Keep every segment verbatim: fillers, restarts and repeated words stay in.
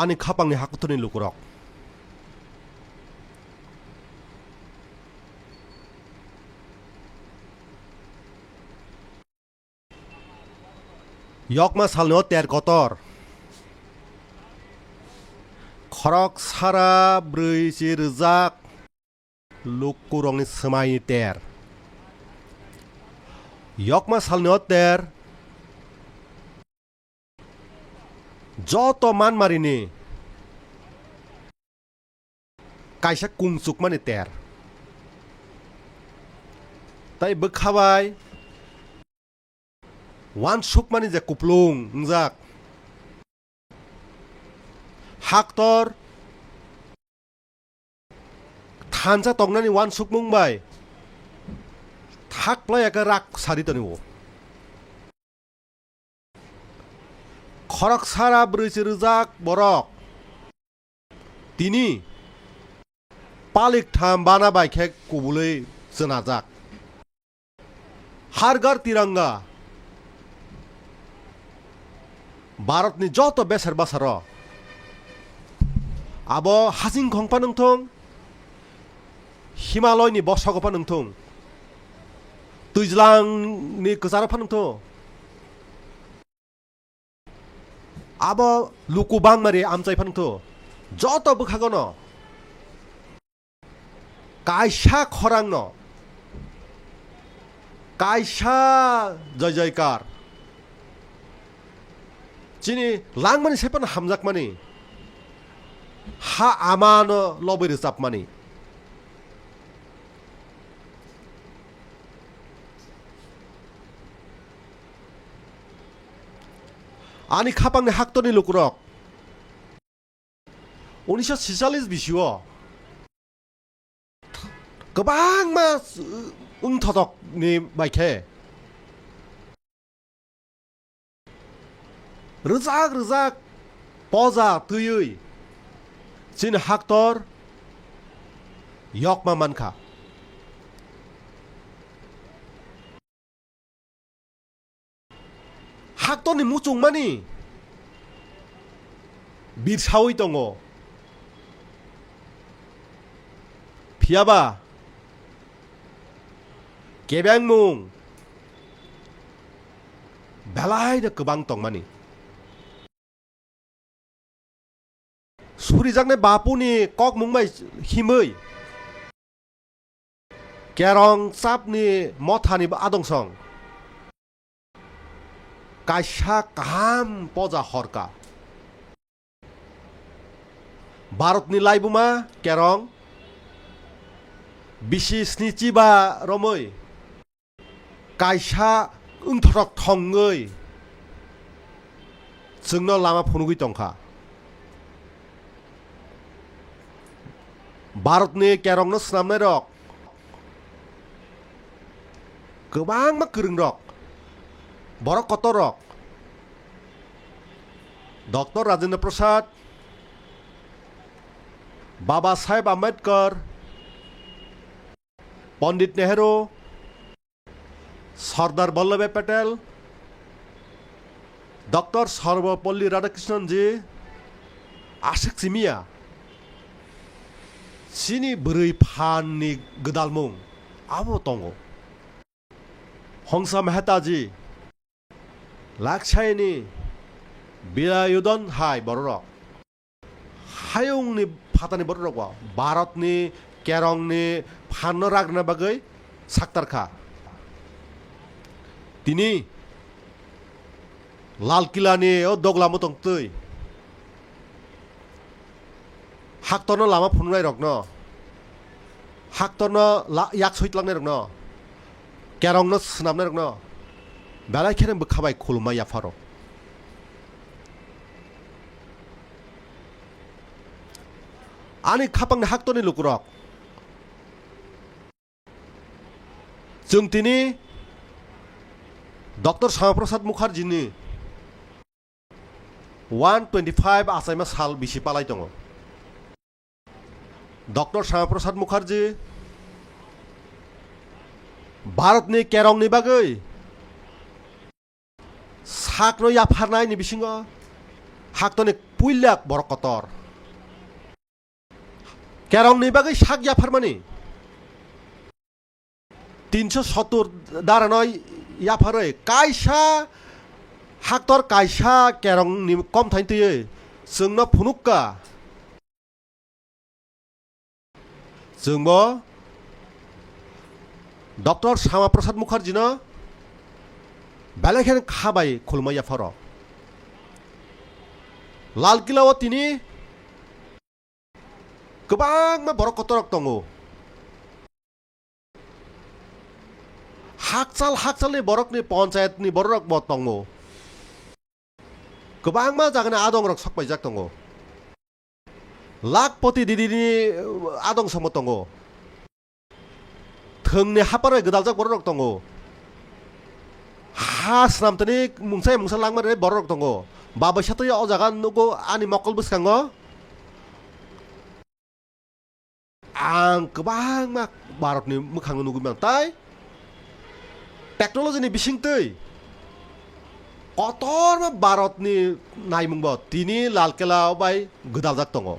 Ani khapangni hakutorni lukurok. Yokma salni o ter kotor. Khorok sara brwi chi rwjak lukurokni swmai ter. Yokma salni o ter joto manmarini kaisa kungchukmani ter. Tai bwkha bai uansukmani je kuplung wngjak. Haktor thansa tongnani uansukmung bai thak plai ya khe rak sari tonio. Khorok sara brwi chi rwjak borok tini palik tham bana bai khe kubulwi chwnajak. Har Ghar Tiranga, Bharatni joto beser basaro, abo hasing khongpha nungthung, Himaloi ni bosok pha nungthung, twijlang ni kwcharo pha nungthung, abo luku bangmari amchai pha nungthung, joto bwkhagono kaisa khorangno, kaisa jai jaikar, chini langmani sai phano hamjakmani, ha amano lobwi rwchapmani. Ani khapangni haktorni lukurok unisho sichalis bisio kwbangma wngthotokni bai khe rwjak rwjak poja twiwi chini haktor yokma mankha. Haktorni muchungmani birsawi tongo. Phiyaba kebengmung belai no kwbang tongmani. Surijaknai bapuni kokmung bai himwi kerong chapni mothani adongsong kaisa kaham poja horka. Bharatni laibuma kerong bisi snichi ba romwi kaisa wngthorok thongwi chwngno lama phunugwi tongkha. Bharatni kerongno swnamnairok kwbangma kwrwngrok, borok kotorrok, Doctor Rajendra Prasad, Baba Saheb Ambedkar, Pandit Nehru, Sardar Vallabhbhai Patel, Doctor Sarvepalli Radhakrishnan ji, aswk simiya chini bwrwi phanni gwdalmung abo tongo. Hongsa Mehta ji, Laksayani, Bilayudon hai bororok. Hayungni phatani bororok bo Bharatni kerongni phanno ragrina bagwi saktarkha. Tini Lal Kilani o doglamo tongtwi haktorno lama phunuknairokno, haktorno la-, yak soitlangnairokno, kerongno swnamnairokno belai kheno bwkha bai khulumma yapharo. Ani khapangni haktorni lukurok, chwng tini Doctor Shyama Prasad Mukherjee ni one twenty five achaima sal bisi palai tongo. Doctor Shyama Prasad Mukherjee Bharatni kerongni bagwi sakno yapharnaini bisingo haktorni puilak borok kotor. Kerongni bagwi sak yapharmani. Tinsho sottur darano yapharwi kaisa haktor kaisa kerongni komthai twiwi chwngno phunukka. Chwngbo Doctor Sama Prasad Mukherjino belai khe kha bai khulumai yapharo. Lal Kila o tini kwbangma borok kotorrok tongo. Hakchal hakchalni borokni ponchayatni bororokbo tongo. Kwbangma jagani adongrok sokpaijak tongo. Lakhpoti didini adong samo tongo. Thwngni haparwi gwdaljak bororok tongo. Ha swnamtani mungsa mungsa langmani bororok tongo. Babaisa twi o jaga nugo ani mokol bwskango. Ang kwbangma Bharatni mwkhangno nugwi mang tai technologyni bisingtwi kotorma Bharatni naimungbo tini Lal Kela bai gwdaljak tongo.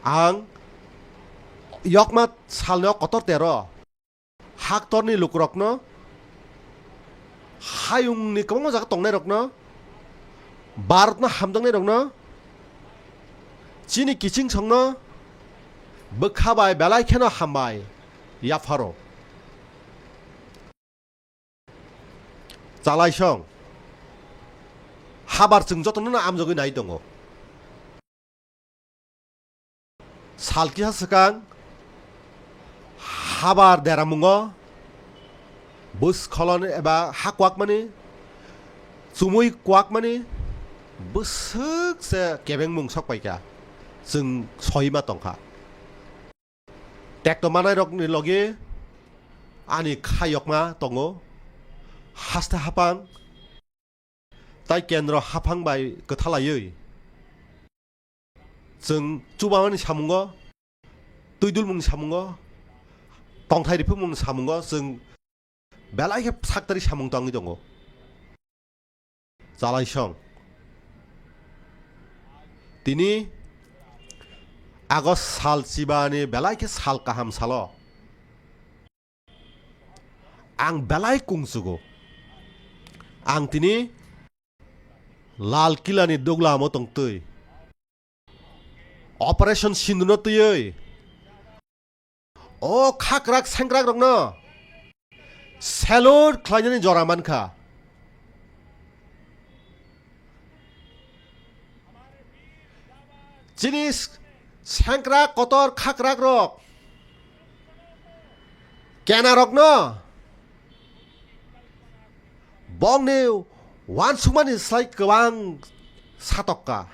Ang yokma salni o kotor tero haktorni lukurokno, hayungni kwbangma jaga tongnairokno, Bharatno hamjaknairokno, chini kiching songno bwkha bai belai kheno hambai yapharo. Chalaisong habar chwng jotono amjogwi nai tongo. Sal kisa swkang habar deramungo bwskholon eba ha kwakmani, chumui kwakmani bwswk se kebengmung sok paikha, chwng soima tongkha. Tekto manairokni logi ani kha yokma tongo, haste haphang tai kendro haphang bai kwthalaiwi chwng chubamani samungo, twidulmungni samungo, tongthai riphimungni samungo chwng belai khe saktari samung tangwi tongo. Chalaisong tini August sal chibani belai khe sal kaham salo. Ang belai kungsugo. Ang tini Lal Kilani doglamo tongtwi Operation Sinduno twiwi o khakrak sengkrak rokno salute khlainani jora mankha. Chini sengkrak kotor khakrak rok, kena rokno bongni wansukmani slai kwbang satokka.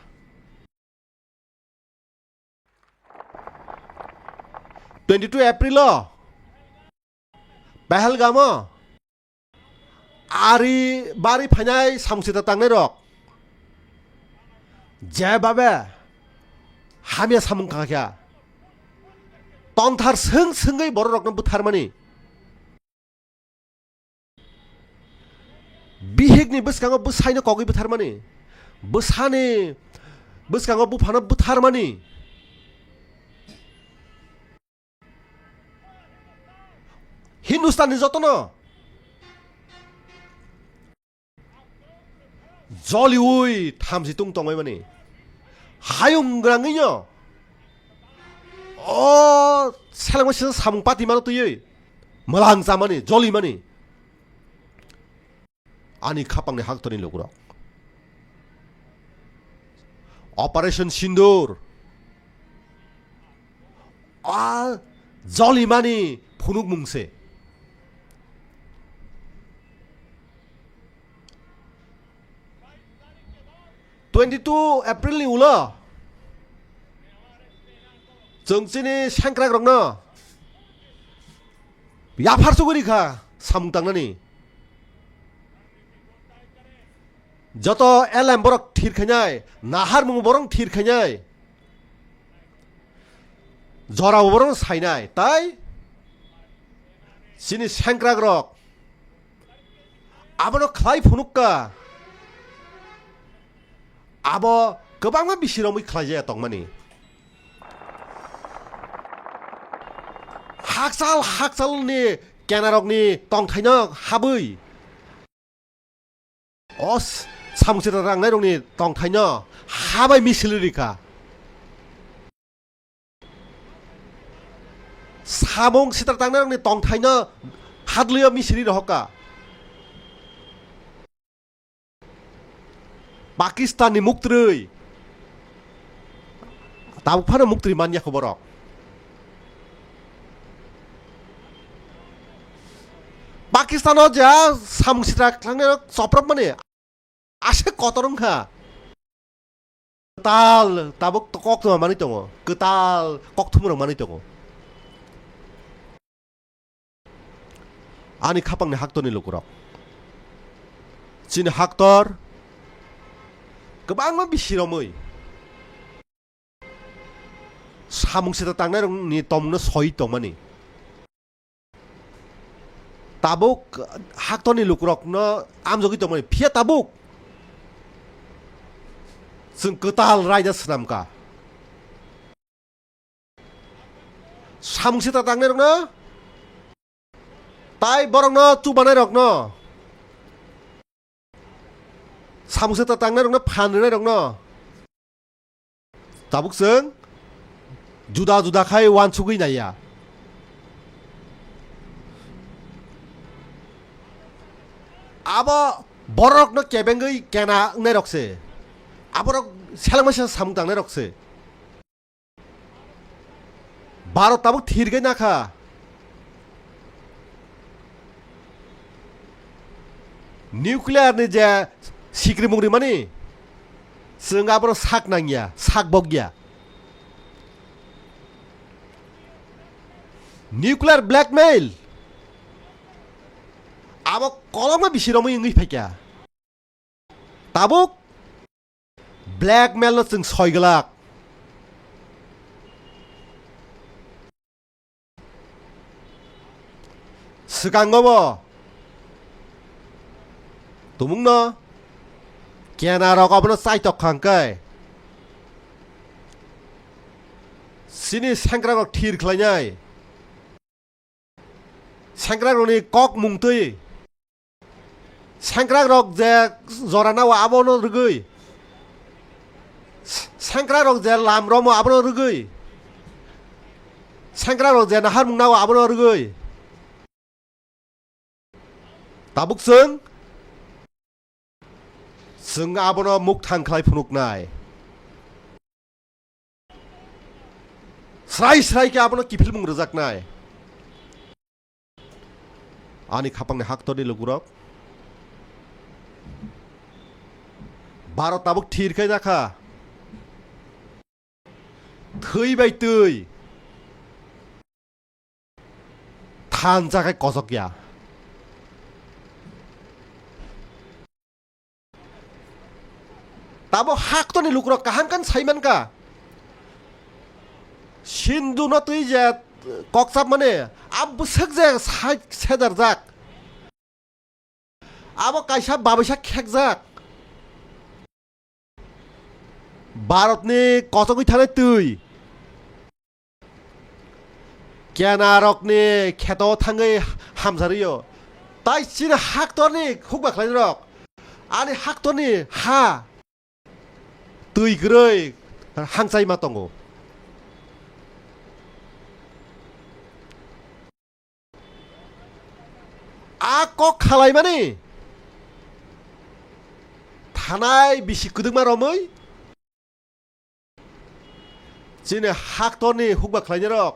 Twenty two April o Pahalgam o ari bari phainai samung sita tangnai rok jebabe hamya samung kha kha tongthar swng swngwi borok rokno butharmani. Bihikni bwskango bwsaino kogwi butharmani, bwsani bwskango buphano butharmani. Hindustanni jotono joliui thamsi tung tongmani hayung grangwino o selengma sisa samung patimano twiwi mwlang chamani jolimani. Ani khapangni haktorni lukurok. Operation Sindur. A jolimani phunukmung se. Twenty two April ni ulo chwng chini sengkrak rokno yaphar sugwi rikha samung tangnani. Joto elem borok thir khainai, naharmung borok thir khainai, jorao borok sainai, tai chini sengkrak rok abono khlai phunukka. Abo kwbangma bisi romwi khlaijaya tongmani. Hakchal hakchalni kenarokni tongthaino habwi. O s-, samung sitra tangnairokni tongthaino habai misili rikha. Samung sitra tangnairokni tongthaino hadlwio misili rohokha. Pakistanni muktrwi. Tabuk phano muktrwi manya kho borok. Pakistano je samung sitra khlangnairok chopropmani ase kotor wngkha. Kwtal tabuk koktwma manwi tongo, kwtal kokthumrok manwi tongo. Ani khapangni haktorni lukurok. Chini haktor kwbangma bisi romwi samung sitra tangnairokni tongmungno soi tongmani. Tabuk haktorni lukurokno amjogwi tongmani. Phiya tabuk chwng kwtal raida swnamkha. Samung sitra tangnairokno, tai borokno chubanairokno, samung sitra tangnairokno, phan rwnairokno tabuk chwng juda juda khai uansugwi naiya. Abo borokno kebengwi kena wngnairok se. Aborok selengma se samung tangnairok se. Bharat tabuk thir khe nakha. Nuclear ni je sikrimung rimani, chwng abono sak nangya, sak bokya. Nuclear blackmail, abo kolokma bisi romwi wngwi phaikha. Tabuk blackmail no chwng soi glak. Swkango bo tumungno kena rok abono chaitok khang khe chini sengkrak rok thir khlainai. Sengkrakrokni kok mung twi, sengkrakrok je jora nao abono rwgwi, sengkrakrok je lam romo abono rwgwi, sengkrakrok je naharmung nao abono rwgwi. Tabuk chwng Chwng abono mukthang khlai phunuknai. Srai srai khe abono kiphilmung rwjaknai. Ani khapangni haktorni lukurok. Bharat tabuk thir khe jakha. Thwi bai twi. Thansa khe kosok ya. Tabo haktorni lukurok kaham khe sai man kha. Sindhu no twi je kokchap mani, a bwswk je sai sedarjak. Abo kaisa babaisa khekjak. Bharatni kosogwi thanai twi. Kenarokni kheto thangwi hamsarwio. Tai chini haktorni hukba khlainarok. Ani haktorni ha. Twi kwrwi hangchai ma tongo. A kok khalaimani thanai bisi kwdwkma romwi chini haktorni hukba khlainarok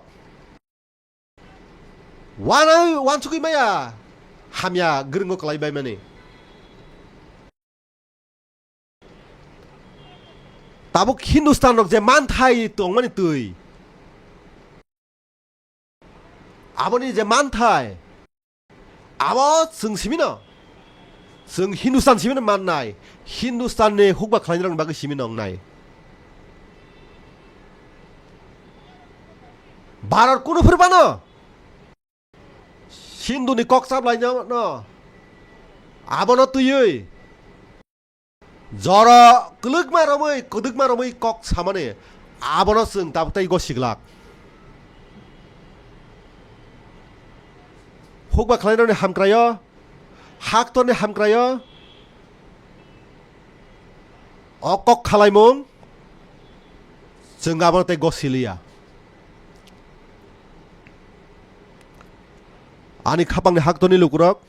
wana uansugwi maya hamya gwrwngo kwlaibaimani. Tabuk Hindustan rok je manthai tongmani twi. Aboni je manthai. Abo chwng simino. Chwng Hindustan simino mannai. Hindustan ni hukba khlainai rokni bagwi simino wngnai. Bharat kunu phuru bano. Sindhu ni kok chaplaino no. Abono twiwi. Jora kwlwkma romwi, kwdwkma romwi kok samani, abono chwng tabuk tei gosiglak. Hukba khlainani hamkraio, haktorni hamkraio, o kok khalaimung, chwng abono tei gosiliya. Ani khapangni haktorni lukurok,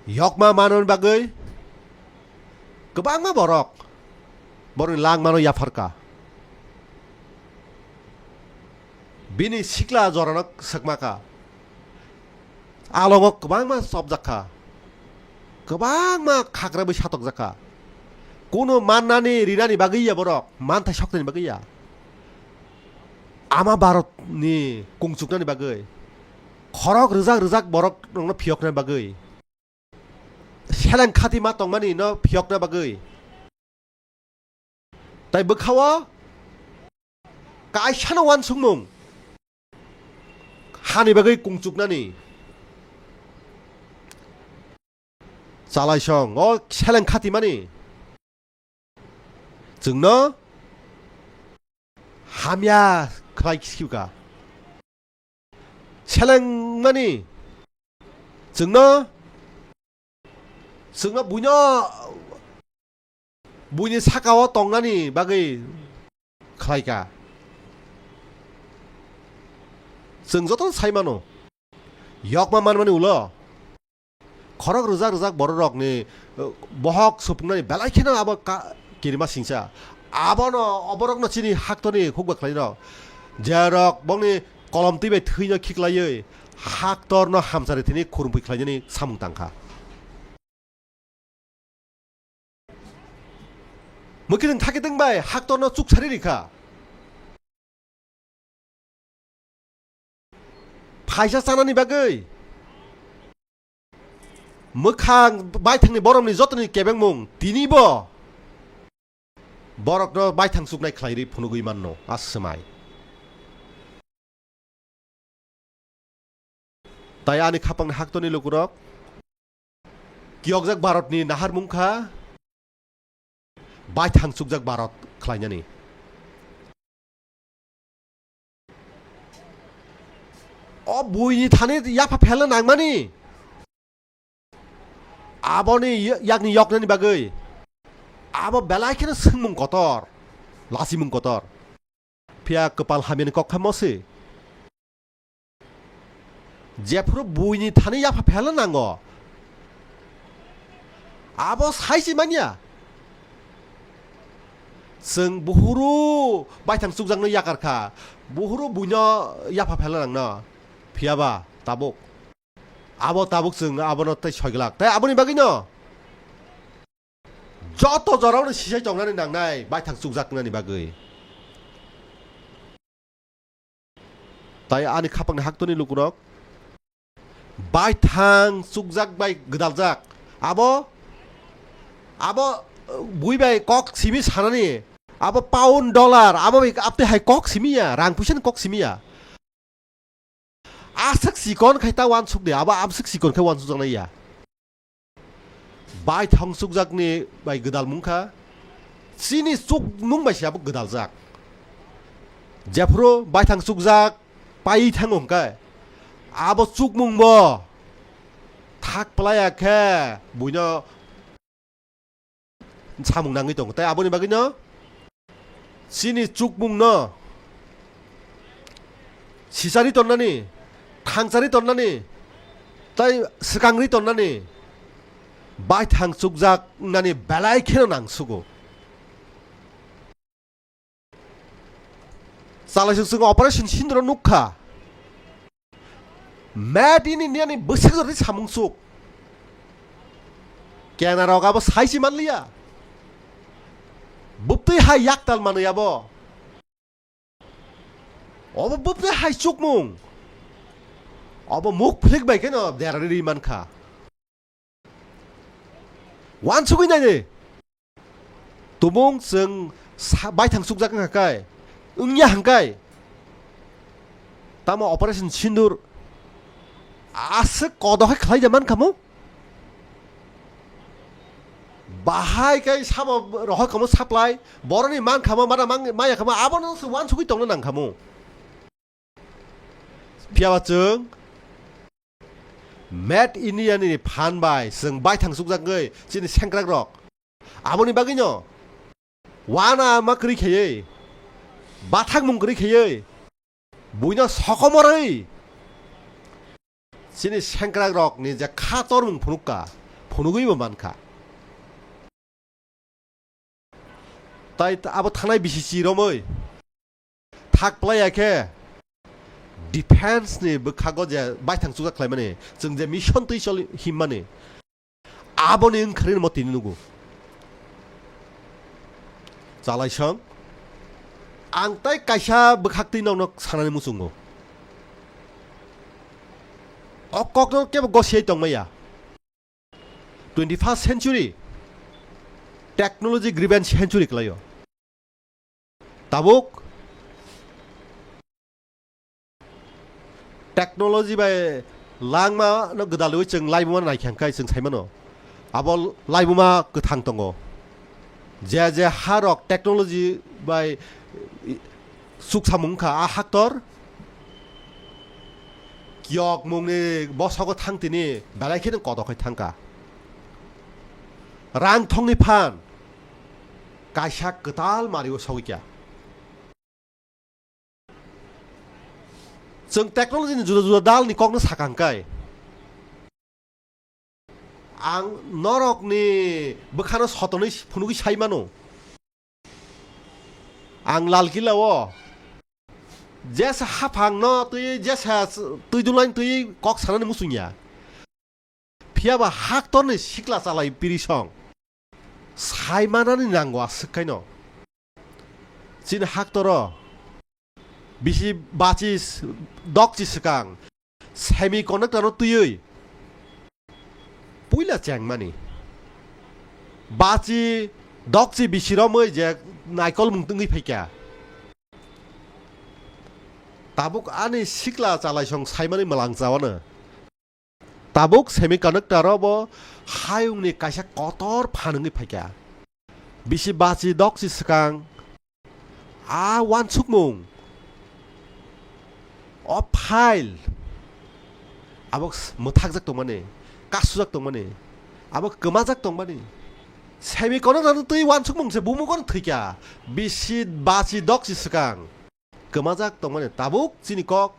yokma manwi bagwi kwbangma borok borokni langmano yapharkha. Bini sikla jorano swkmakha. Alongo kwbangma chopjakha. Kwbangma khakrabwi satokjakha. Kuno mannani rinani bagwi ya borok, manthai soknani bagwi ya. Ama Bharatni kungchuknani bagwi, khorok rwjak rwjak borok rokno phiyoknani bagwi, seleng khati ma tongmani no phiyokna bagwi, tai bwkhao kaisano uansukmung hani bagwi kungchuknani. Chalaisong o seleng khatimani chwngno hamya khlai khiuka. Selengmani chwngno, chwngno buino, buini sakao tongnani bagwi khlaika. Chwng jotono sai mano, yokma manmani ulo khorok rwjak rwjak bororokni, uh, bohok supungnani belai kheno abo ka-, kirima singcha. Abono, oborokno chini haktorni hukba khlairok, jerok bongni kolom twi bai thwino khiklaiwi haktorno hamchari thwini khurumphwi khlainani samung tangkha. Mwkhitwng thakitwng bai haktorno chuksari rikha. Phaisa chanani bagwi mwkhang baithangni borokni jotoni kebengmung tinibo borokno baithang chuknai khlairwi phunugwi manno, a swmai. Tai ani khapangni haktorni lukurok, kiyokjak Bharatni naharmung kha baithang chukjak Bharat khlainani. O buini thani yapha phelna nangmani. Aboni y-, yakni yoknani bagwi abo belai kheno swngmung kotor, lachimung kotor. Phiya kwpal hamyani kok kha mosi. Jephuru buini thani yapha phelna nango, abo saisi manya. Chwng buhuru baithang chukjakno yakar kha, buhuru buino yapha phelna nangno. Phiyaba tabuk. Abo tabuk chwng abono tei soiglak. Tei aboni bagwino joto jorao no sisai tongnani nangnai baithang chukjaknani bagwi. Tai ani khapangni haktorni lukurok baithang chukjak bai gwdaljak. Abo, abo, uh, bui bai kok simi sanani. Abo pound, dollar, abo bai apte hai kok simi ya, rang puisa ni kok simi ya. Aswk chikon khai ta uansuk de, abo aswk chikon khai uansuk jaknai ya. Baithang chukjakni bai gwdal mung kha, chini chukmung bai se abo gwdaljak. Jephuru baithang chukjak pai thango hwnkhe, abo chukmung bo thak playa khe buino samung nangwi tongo. Tai aboni bagwino chini chukmungno sisari tonnani, thangchari tonnani, tai swkangri tonnani, baithang chukjaknani belai kheno nangsugo. Chalaisuk chwng Operation Sindoor nukha. Made in India ni bwswk jorni samung chuk. Kenarok abo saisi manliya. Bwtwi hai yaktal manwi abo. Obo bwtwi hai chukmung. Obo muk phlik bai kheno derari ri mankha. Wansugwi nai de. Tumung chwng sa-, baithang chukjak wngkha kai, wngya hwnkhe tamo Operation Sindoor aswk kodo hai khlai da mankha mo? Bahai khe sabo rohor kamo supply, boroni man khamo, mana mang-, maya khamo, abono se wansugwi tongna nang khamo. Phiya ba chwng Made in India ni phan bai chwng baithang chukjagwi chini sengkrak rok. Aboni bagwino wana ma kwrwi khaiwi, bathakmung kwrwi khaiwi, buino sokomorwi chini sengkrak rokni je kha tormung phunukka, phunugwibo mankha. Tai ta-, abo thanai bisi chi romwi thak playa khe defense ni bwkhago je baithang chukjak khlaimani, chwng je mission twi choli himmani, aboni wngkharino tini nugo. Chalaisong, ang tai kaisa bwkhak twi nokno sanani muchungo. O kokno kebo gosiai tongmaya. Twenty-first century technology driven century kwlaio. Tabuk technology bai langma no gwdalwi chwng laibuma naikha hwnkhe chwng saimano abo laibuma kwthang tongo. Je je ha rok technology bai chuksamung wngkha, a haktor kiyokmungni bosogo thang tini belai kheno kodokhai thangkha. Rang thongni phan kaisa kwtal mario sogwi kha. Chwng technology ni juda juda dal ni kokno sakang kai. Ang norokni bwkhano sotonwi phunugwi sai mano. Ang Lal Killa o jesa haphangno twi, jesa twi dulain twi kok sanani muchungya. Phiya ba haktorni sikla chalai pirisong sai manani nango aswk kaino. Chini haktoro bisi bachi s-, dokchi swkang semiconductor no twiwi puila chengmani. Bachi dokchi bisi romwi je naikolmung tungwi phaikha. Tabuk ani sikla chalaisong saimani mwlang chawano. Tabuk semiconductor o bo hayungni kaisa kotor phan wngwi phaikha. Bisi bachi dokchi swkang a wansukmung, o file abo s-, mwthakjak tongmani, kasujak tongmani, abo kwmajak tongmani. Semiconductor no twi wansukmung se bumugo no thwikha. Bisi bachi dokchi swkang kwmajak tongmani. Tabuk chini kok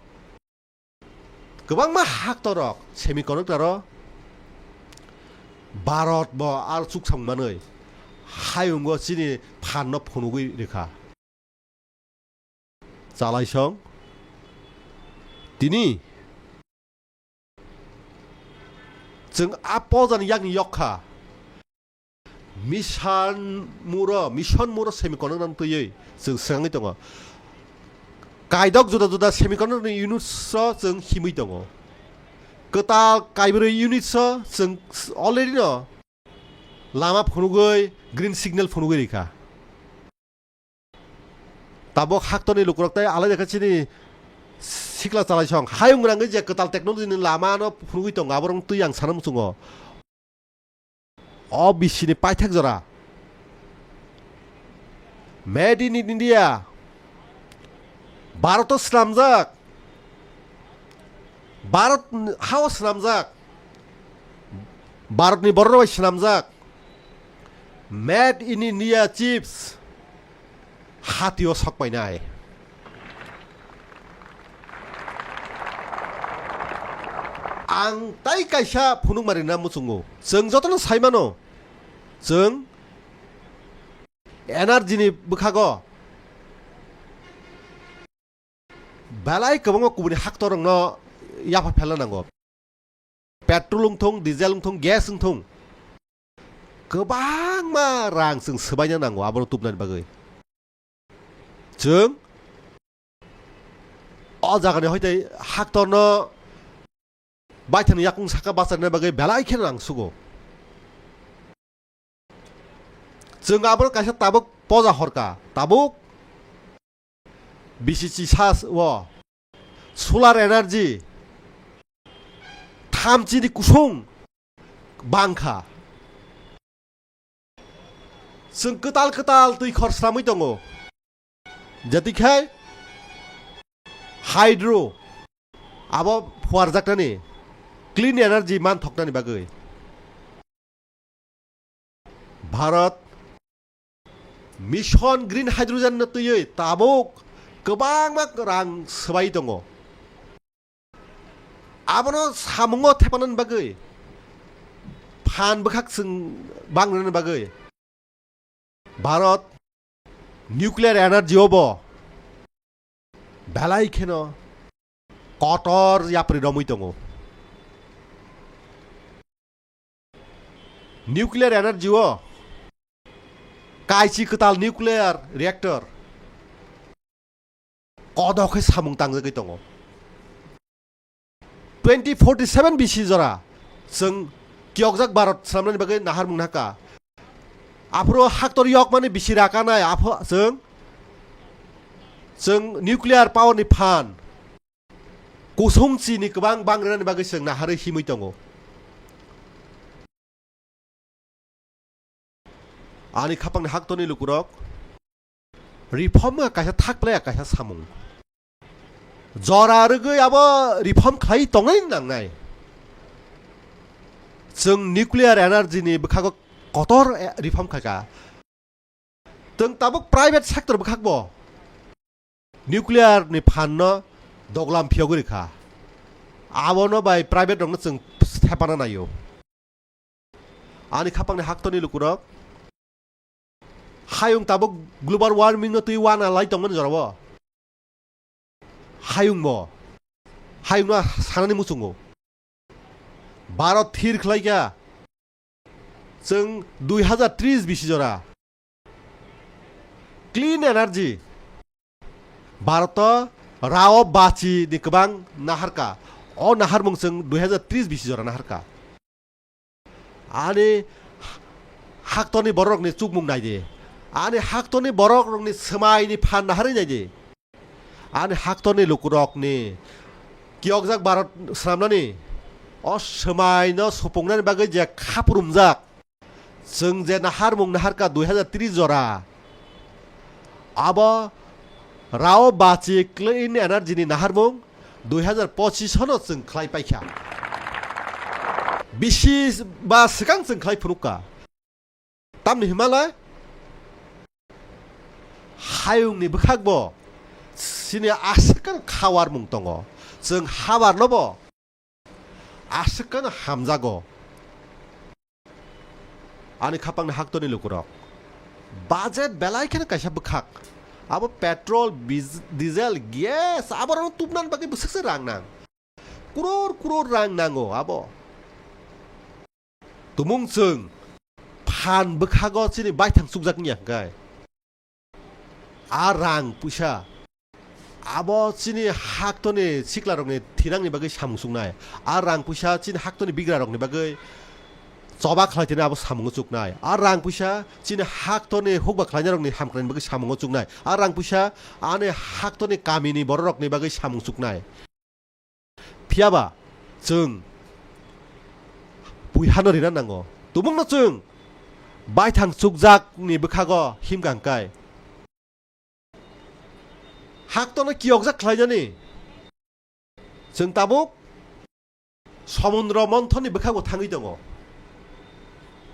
kwbangma haktorok semiconductor o Bharat bo aro chuksong manwi hayungo chini phan no phunugwi rwkha. Chalaisong tini chwng a pojan yakni yok kha. Mission muro, mission muro semiconductor no twiwi chwng swkangwi tongo. Kaidok juda juda semiconductor ni units o chwng himwi tongo. Kwtal kaibrwi units o chwng already no lama phunugwi green signal phunugwi rikha. Tabuk haktorni lukurok tei alai khe chini sikla chalaisong hayung rangwi je kwtal technology ni lama no phunugwi tongo, aborok twi ang sana muchungo. O bisini paithak jora. Made in India. Bharat o swnamjak. Bharat hao swnamjak. Bharatni borok bai swnamjak. Made in India chips. Hatio sok painai. Ang tai kaisa phunukmari na muchungo. Chwng jotono sai mano. Chwng energy ni bwkhago belai kwbangma kubuni haktorokno yapha phelna nango. Petrol wngthung, diesel wngthung, gas wngthung, kwbangma rang chwng swbaina nango abono tubunani bagwi. Chwng o jagani hoite haktorno baithangni yakung saka bacharna bagwi belai kheno rang sugo. Chwng abono kaisa tabuk poja horka, tabuk B C C sas o solar energy thamchini kusung bangkha. Chwng kwtal kwtal twi khor slamwi tongo. Jatikhai hydro abo phuarjaknani clean energy man thoknani bagwi Bharat Mission Green Hydrogen no twiwi tabuk kwbangma rang swbai tongo. Abono samungo thepanani bagwi, phan bwkhak chwng bang rwnani bagwi Bharat nuclear energy o bo belai kheno kotor yapri romwi tongo. Nuclear energy o kaisi kwtal nuclear reactor kodok khe samung tangjagwi tongo. Twenty forty seven bisi jora chwng kiyokjak Bharat swnamnani bagwi naharmung nahaka. Aphuru haktor yokmani bisi rakanai aphu chwng, chwng nuclear power ni phan kusung chini kwbang bang rwnani bagwi chwng naharwi himwi tongo. Ani khapangni haktorni lukurok reform wngkha kaisa thak playa kaisa samung. Jora rwgwi abo reform khlai tongnai nangnai. Chwng nuclear energy ni bwkhago kotor, eh, reform khaikha. Chwng tabuk private sector bwkhakbo nuclear ni phan no doglam phiyogwi rikha. Abono bai private rokno chwng thepana naio. Ani khapangni haktorni lukurok, hayung tabuk global warming no twi wana lai tongmani jorao. Hayung bo, hayung no sanani muchungo. Bharat thir khlaikha, chwng dui hazar tris bisi jora clean energy Bharat o rao bachi ni kwbang naharka. O naharmung chwng dui hazar tris bisi jora naharka. Ani haktorni bororokni chukmung naidi. Ani haktorni bororokni swmaini phan naharwi naidi. Ani haktorni lukurokni kiyokjak Bharat swnamnani o swmaino supungnani bagwi je khapurumjak. Chwng je naharmung naharka dui hazar tris jora, abo rao bachi clean energy ni naharmung dui hazar pochis hono chwng khlai paikha. Bisi ba swkang chwng khlai phunukka. Tamni hwnmalai hayungni bwkhakbo chini aswk khawarmung tongo. Chwng habarnobo aswk khe no hamjago. Ani khapangni haktorni lukurok, budget belai kheno kaisa bwkhak. Abo petrol, biz-, diesel, gas, aborokno tubnani bagwi bwswkse rang nang. Kuror kuror rang nango abo. Tumung chwng phan bwkhago chini baithang chukjak wngya hwnkhe. A rang puisa abo chini haktoni siklarokni thinangni bagwi samung chuknai. A rang puisa chini haktoni bigrarokni bagwi choba khlai tini abo samungo chuknai. A rang puisa chini haktoni hukba khlainarokni hamkraini bagwi samungo chuknai. A rang puisa ani haktoni kamini bororokni bagwi samung chuknai. Phiyaba chwng puihano rina nango. Tumungno chwng baithang chukjakni bwkhago himkha hwnkhe, haktorno kiyokjak khlainani chwng tabuk somundro monthonni bwkhago thangwi tongo.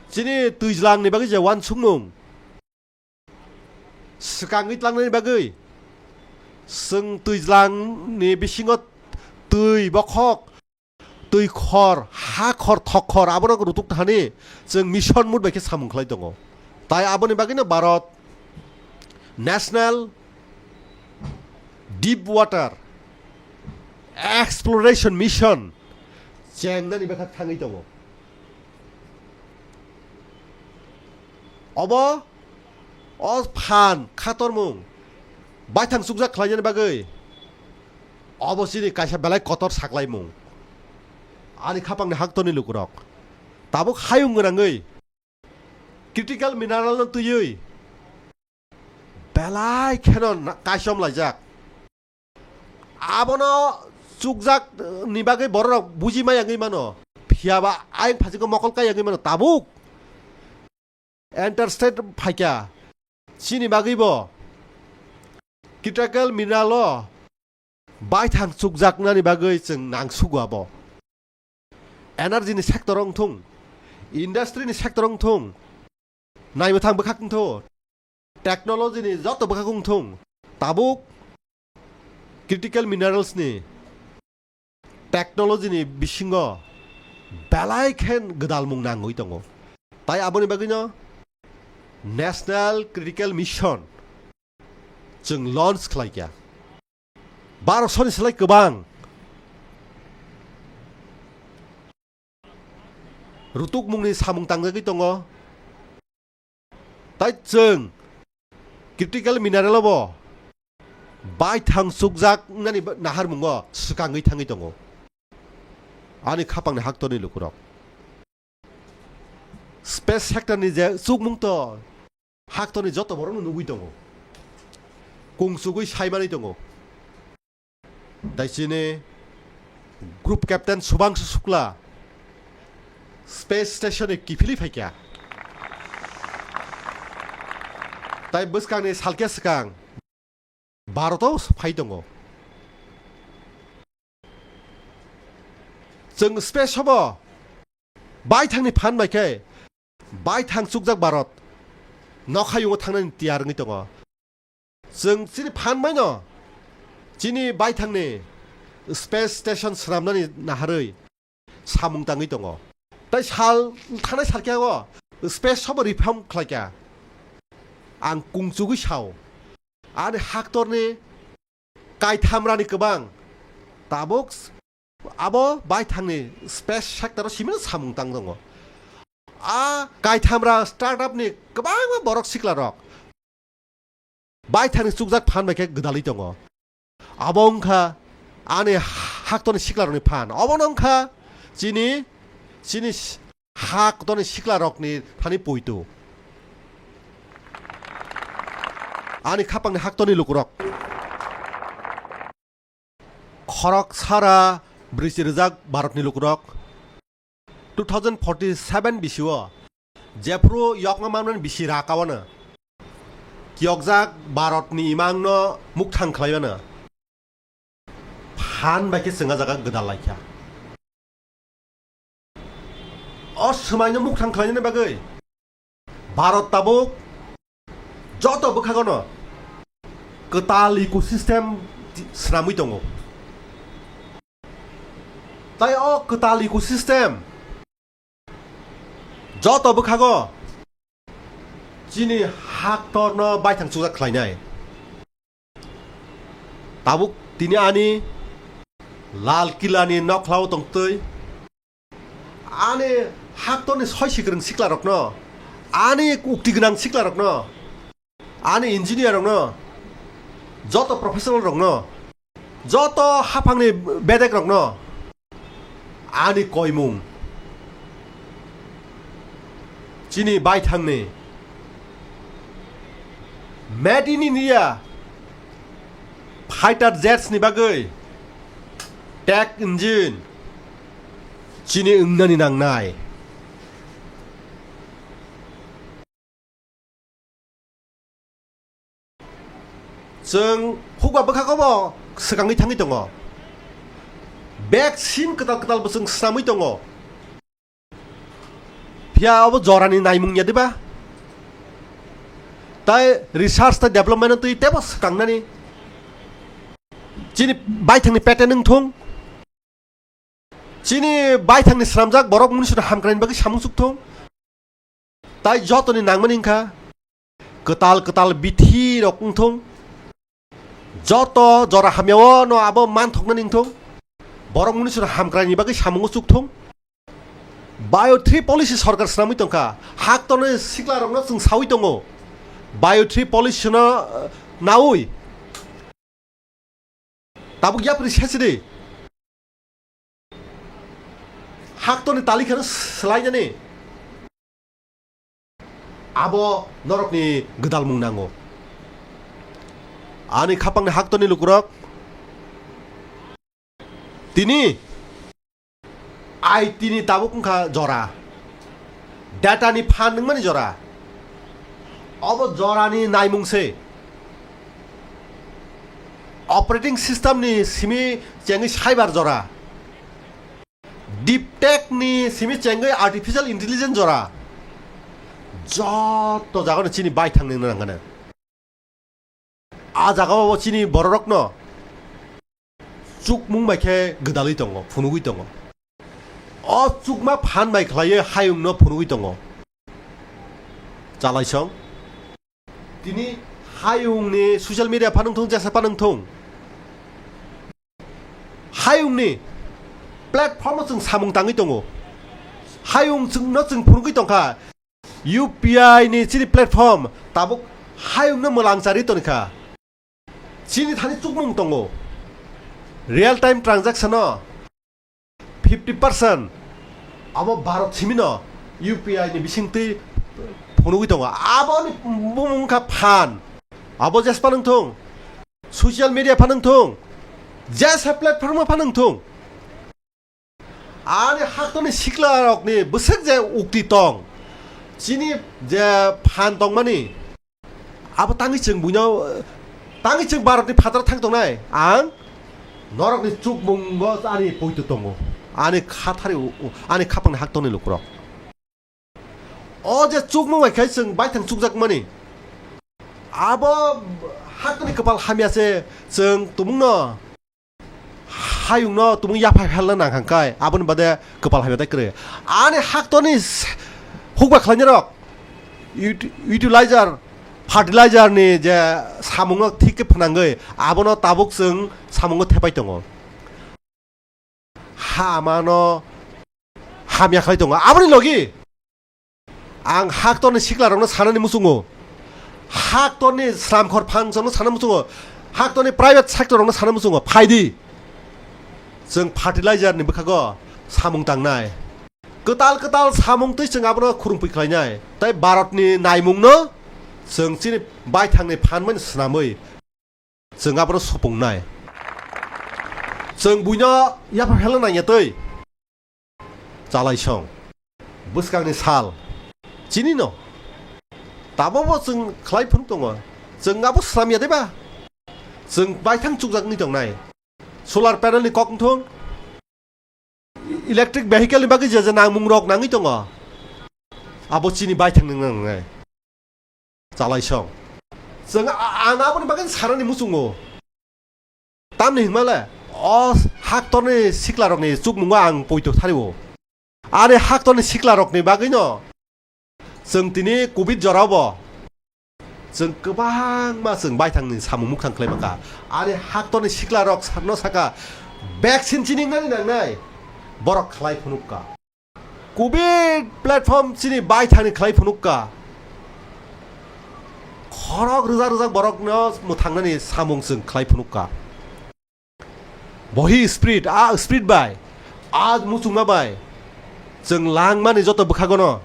Chini twijlangni bagwi je uansukmung, swkangwi tlangnani bagwi chwng twijlangni bisingo twi bokhok, twi khor, ha khor, thok khor abono rutuk thani chwng mission mode bai khe samung khlai tongo. Tai aboni bagwino Bharat National Deep Water Exploration Mission chengnani bwkha thangwi tongo. Obo o phan khatormung baithang chukjak khlainani bagwi obo chini kaisa belai kotor saklaimung. Ani khapangni haktorni lukurok tabuk hayung gwnangwi critical mineral no twiwi belai kheno na-, kaichom laijak. Abono chukjak ni bagwi bororok buji maya wngwi mano. Phiyaba ayang phajigo mokol kaya wngwi mano. Tabuk interstate phaikha, chini bagwi bo critical mineral o baithang chukjaknani bagwi chwng nangsugo abo. Energy ni sector wng thung, industry ni sector wng thung, naimwthang bwkhak wng thung, technology ni joto bwkhak wng thung, tabuk critical minerals ni technology ni bisingo belai khe gwdalmung nangwi tongo. Tai aboni bagwino National Critical Mission chwng launch khlaikha. Barosoni slai kwbang rutukmungni samung tangjagwi tongo. Tai chwng critical mineral o bo baithang chukjak wngnani naharmungo swkangwi thangwi tongo ani khapangni haktorni lukurok. Space sector ni je chukmung to haktorni joto borokno nugwi tongo, kungsugwi saimani tongo. Tai chini group captain Subhangshu Shukla space station ni kiphilwi phaikha. Tai bwskangni salkhe swkang Bharat o phai tongo. Chwng space o bo baithangni phan bai khe baithang chukjak Bharat nokhayungo thangnani tiyar wngwi tongo. Chwng chini phan baino chini baithangni space station swnamnani naharwi samung tangwi tongo. Tai sal thanai salkhe o space sobo reform khlaikha. Ang kungchugwi sao, ani haktorni kaithamrani kwbang tabuk abo baithangni space sector o simino samung tang tongo. A kaithamra startup ni kwbangma borok siklarok baithangni chukjak phan bai khe gwdalwi tongo. Abo wngkha ani haktorni siklarokni phan. Obono wngkha chini, chini haktorni siklarokni thani poito. Ani khapangni haktorni lukurok. Khorok sara brwichi rwjak Bharatni lukurok. Two thousand forty-seven bisio jephru yokma manmani bisi rakawano kiyokjak Bharatni imangno mukthang khlaiwano phan bai khe chwng a jaga gwdal laikha. O swmaino mukthang khlainani bagwi Bharat tabuk joto bwkhagono kwtal ecosystem swnamwi tongo. Tai o kwtal ecosystem joto bwkhago chini haktorno baithang chukjak khlainai. Tabuk tini ani Lal Killa ni nokhlao tongtwi ani haktorni soi sikwrwng siklarokno, ani ukti gwnang siklarokno, ani engineer rokno, joto professional rokno, joto haphangni bedek rokno ani koimung chini baithangni Made in India fighter jets ni bagwi tech engine chini wngnani nangnai. Chwng hukba bwkhago bo swkangwi thangwi tongo. Vaccine kwtal kwtal bo chwng swnamwi tongo. Phiya obo jorani naimung ya diba? Tai research tai development twi tebo swkangnani. Chini baithangni patent wng thung. Chini baithangni swnamjak borok munisino hamkraini bagwi samung chukthung. Tai jotoni nangmani wngkha kwtal kwtal bithi rok wngthung. Joto jora hamyao no abo manthoknani wngthung. Borok munisino hamkraini bagwi samungo chukthung. Bio three policy sorkar swnamwi tongkha. Haktorni siklarokno chwng sawi tongo. Bio three policy no, eh, nawi. Tabuk yapri sesidi. Haktorni talikhano swlainani. Abo norokni gwdalmung nango. Ani khapangni haktorni lukurok. Tini I T ni tabuk wngkha jora. Data ni phan wngmani jora. Obo jorani naimung se. Operating system ni simi chengwi cyber jora. Deep tech ni simi chengwi artificial intelligence jora. Joto jagano chini baithang ni nangkana. A jagao chini bororokno chukmung bai khe gwdalwi tongo, phunugwi tongo. O chukma phan bai khlaiwi hayungno phunugwi tongo. Chalaisong. Tini hayungni social media phanang thung, jesa phanang thung. Hayungni platform o chwng samung tangwi tongo. Hayung chwngno chwng phunugwi tongkha. U P I ni chini platform tabuk hayungno mwlang charwi tongkha. Chini thani chukmung tongo. Real time transaction o fifty percent abo Bharat simino U P I ni bisingtwi phunugwi tongo. Aboni bumung wngkha phan. Abo jes phanang thung, social media phanang thung, jesa platform o phanang thung. Ani haktorni siklarokni bwswk je ukti tong, chini je phan tongmani, abo tangwi chwng buino, tangwi chwng Bharatni phataro thang tongnai. Ang norokni chukmungo ani poito tongo, ani khathari, ani khapangni haktorni lukurok. O je chukmung bai khai chwng baithang chukjakmani, abo haktorni kwpal hamya se chwng tumungno hayungno tumung yaphai phelna nang kha kai, aboni bade kwpal hamya tai kwrwi. Ani haktorni s-, hukba khlainai rok ut-, utilizer, fertilizer ni je samungno thik khe phnangwi abono tabuk chwng samungo thepai tongo. Hamano hamya khlai tongo. Aboni logi ang haktorni siklarokno sanani muchungo, haktorni sramkhor phangsongno sana muchungo, haktorni private sector rokno sana muchungo, phaidi. Chwng fertilizer ni bwkhago samung tangnai. Kwtal kwtal samung twi chwng abono khurungpui khlainai. Tai Bharatni naimungno chwng chini baithangni phan mani swnamwi chwng abono supungnai. Chwng buino yapha phelna nangya twi. Chalaisong. Bwskangni sal. Chinino. Tabobo chwng khlai phunuk tongo. Chwng abo swnamya deba? Chwng baithang chukjakni tongnai. Solar panel ni kok wngthung. Electric vehicle ni bagwi je je nangmung rok nangwi tongo, abo chini baithang nang nangnai. Chalaisong. Chwng a-, ang aboni bagwi sanani muchungo. Tamni hwnmale o haktorni siklarokni chukmungo ang poito thario. Ani haktorni siklarokni bagwino chwng tini covid jorao bo chwng kwbangma chwng baithangni samung mukthang khlai maka. Ani haktorni siklarok sakno saka vaccine chini wngnani nangnai, borok khlai phunukka. Covid platform chini baithangni khlai phunukka. Khorok rwjak rwjak borokno mwthangnani samung chwng khlai phunukka. Bohi spirit, a spirit bai, a muchungma bai, chwng langmani joto bwkhagono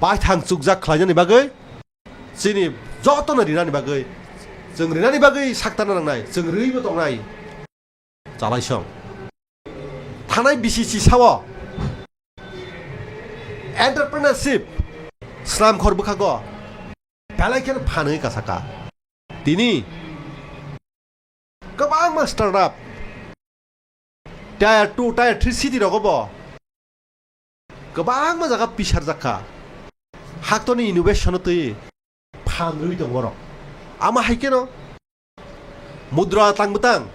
baithang chukjak khlainani bagwi, chini jotono rinani bagwi, chwng rinani bagwi saktarna nangnai, chwng rwibo tongnai. Chalaisong. Thanai B C C sao entrepreneurship swnamkhor bwkhago belai kheno phanwi kasaka. Tini kwbangma startup tier two, tier three city rogo bo kwbangma jaga pisarjak kha. Haktorni innovation twi phan rwi tongo borok. Ama hai kheno mudra tang bwtang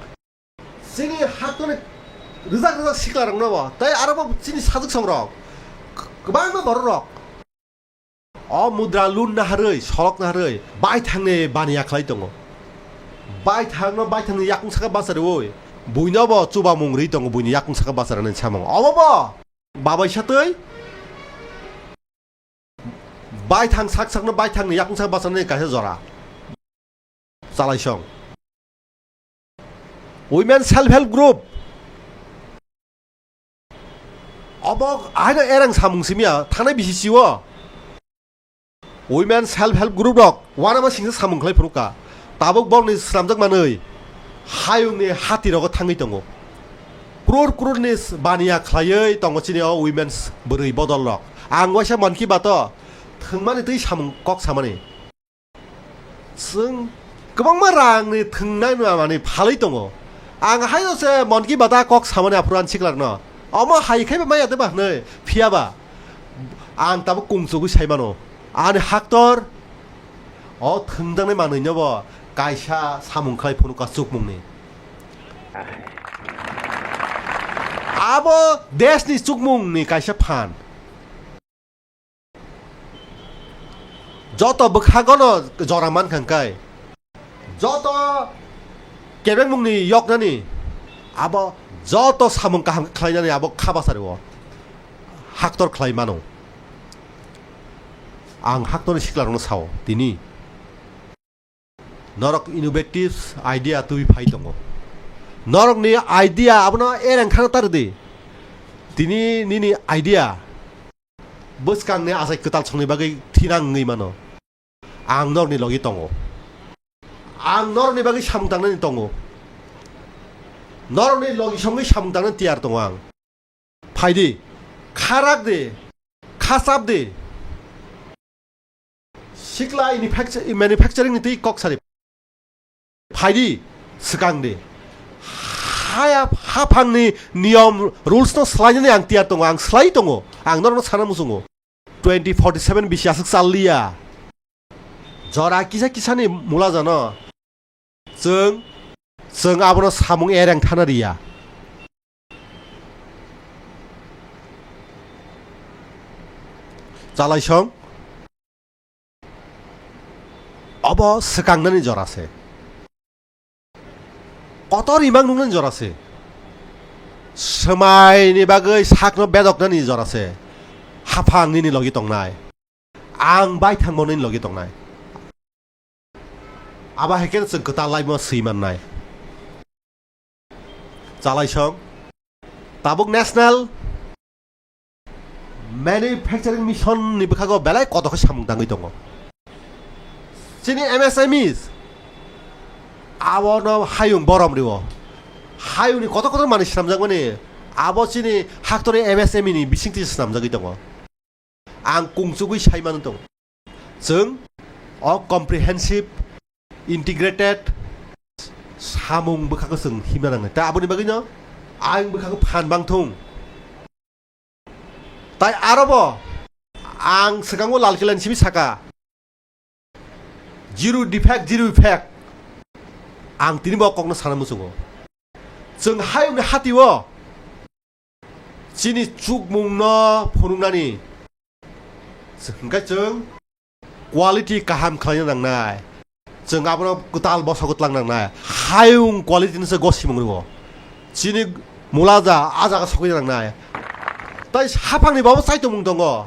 chini haktorni rwjak rwjak siklarokno bo tei aro bo chini sajwk songrok kwbangma bororok o mudra lun naharwi, solok naharwi, baithangni baniya khlai tongo. Baithangno, baithangni yakung saka bachariwi, buino bo chubamung rwi tongo, buini yakung saka bacharani samung. Obo bo babaisa twi baithang sak sakno baithangni yakung saka bacharani kaisa jora. Chalaisong. Women self help group. Obo haino erang samung simya thanai B C C o. Women self help group rok wanama singsa samung khlai phunukha. Tabuk borokni swnamjak manwi hayungni hati rogo thangwi tongo. Crore crore ni baniya khlaiwi tongo chini o women's bwrwi bodol rok. Ang waisa Mann Ki Baat o thwngmani twi samung kok samani. Chwng kwbangma rangni thwngnai manwi phalwi tongo. Ang haino se Mon Ki Baat-o kok samani aphuru ani siklarno. Omo hai khe ba maya de ba hwnwi. Phiya ba ang tabuk kungsugwi sai mano. Ani haktor o thwngjaknai manwino bo kaisa samung khlai phunukha chukmungni. Abo deshni chukmungni kaisa phan. Joto bwkhagono jora mankha hwnkhe, joto kebengmungni yoknani, abo joto samung kaham khlainani abo kha bwsarao haktor khlai mano. Ang haktorni siklarokno sao, tini norok innovative idea twi phai tongo. Norokni idea abono ereng khana tar di. Tini nini idea bwskangni achai kwtal songni bagwi thinang wngwi mano. Ang norokni logi tongo. Ang norokni bagwi samung tangnani tongo. Norokni logi songwi samung tangnani tiyar tongo ang. Phaidi, kharak di, khachap di. Sikla ini factory, manufacturing ni twi kok sari. Phaidi, swkang di. Haya, haphangni niyom rules no swlainani ang tiyar tongo, ang swlai tongo. Ang norokno sana muchungo. Twenty forty-seven bisi aswk chal liya. Jora kisa kisani mula jano. Chwng, chwng abono samung ereng thana riya. Chalaisong. Obo swkangnani jora se. Kotor imang nungnani jora se. Swmaini bagwi sakno bedoknani jora se. Haphang nini logi tongnai. Ang baithang bo nini logi tongnai. Abo hai khe chwng kwtal laimo swi mannai. Chalaisong. Tabuk National Manufacturing Mission ni bwkhago belai kotor khe samung tangwi tongo. Chini M S M Es abono hayung borom rio. Hayungni kotor kotor manwi swnamjakmani abo chini haktorni M S M E ni bisingtwi swnamjagwi tongo. Ang kungsugwi sai mano tongo. Chwng o comprehensive, integrated samung bwkhakhe chwng himna nangnai. Ta aboni bagwino ayang bwkhakhe phan bangthung. Tai arobo ang swkango Lal Kilani simi saka, "Zero defect, zero effect." Ang tini bo kokno sana muchungo. Chwng hayungni hatio chini chukmungno phunuknani hwnkhe chwng quality kaham khlaina nangnai. Chwng abono kwtal bosok twlang nangnai. Hayung quality no se gosimung rwo. Chini mulaja a jaga sokwi nangnai. Tai haphangni bo chaitomung tongo.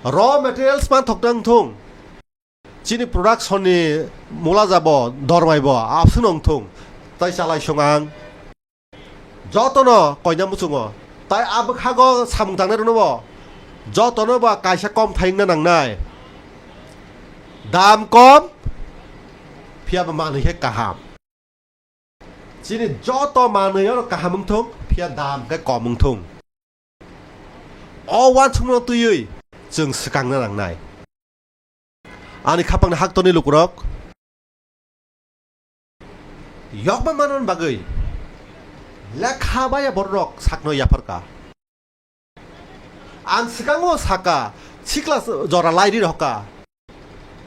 Raw materials man thok nang thung. Chini production ni mulaja bo, dormai bo, abswng nong thung. Tai chalaisong ang. Jotono koina muchungo. Tai a bwkhago samung tangnai rwno bo jotono bo kaisa kom thai wngna nangnai. Dam kom, phiya bo manwi khe kaham. Chini joto manwi oro kaham wngthung, phiya dam khe kom wngthung. O uansukmano twiwi chwng swkangna nangnai. Ani khapangni haktorni lukurok yokma manna bagwi lekha baya bororok sakno yapharka. Ang swkango saka, sikla jora lairi rohka,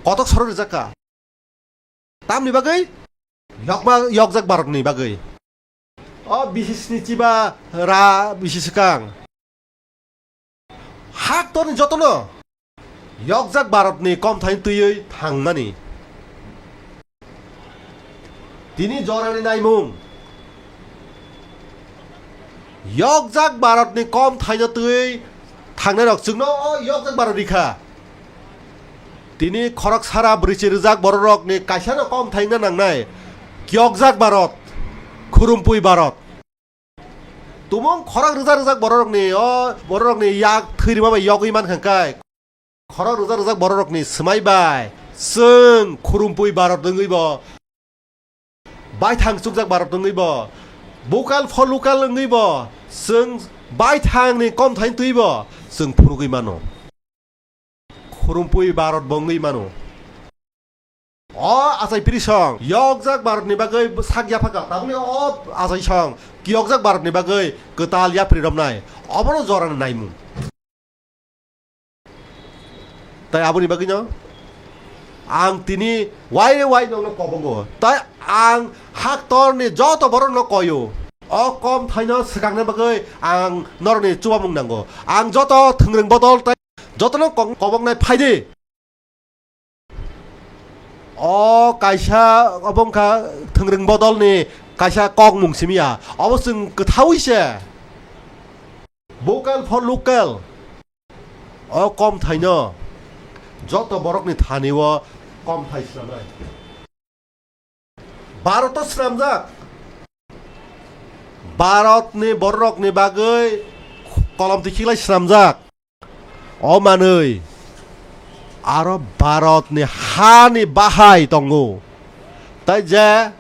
kotok sorok rijakka. Tamni bagwi? Yokma yokjak Bharatni bagwi. O bisisni chiba ra bisi swkang. Haktorni jotono yokjak Bharatni komthaino twiwi thangmani. Tini jorani naimung. Yokjak Bharatni komthaino twiwi thangnairok chwngno o yokjak Bharat rikha. Tini khorok sara brwichi rwjak bororokni kaisano komthai wngna nangnai. Yokjak Bharat, khurumpui Bharat. Tumung khorok rwjak rwjak bororokni, o bororokni yak thwi rwma bai yogwi mankha hwnkhe, khorok rwjak rwjak bororokni swmai bai chwng khurumpui Bharat wngwi bo, baithang chukjak Bharat wngwi bo, vocal for local wngwi bo, chwng baithangni komthaino twiwi bo chwng phunugwi mano. Khurumpui Bharat bo wngwi mano. O achai piri song yokjak Bharatni bagwi sak yaphakha, tabukni o achai song kiyokjak Bharatni bagwi kwtal yapri romnai, obono jorani naimung. Tai aboni bagwino ang tini waire wai nokno kobongo, tai ang haktorni joto borokno koyo. O kom thaino swkangna bagwi ang norokni chubamung nango. Ang joto thwngrwng bodol tai jotono kong-, koboknai phaidi. O kaisa obo wngkha thwngrwng bodolni kaisa kokmung simi ya. Obo chwng kwthaui se. Vocal for local. O kom thaino joto borokni thani o kom thai swnamnai. Bharoto swnamjak. Bharatni bororokni bagwi kolom twi khiklai swnamjak. O manwi aro Bharatni hani bahai tongo. Tai je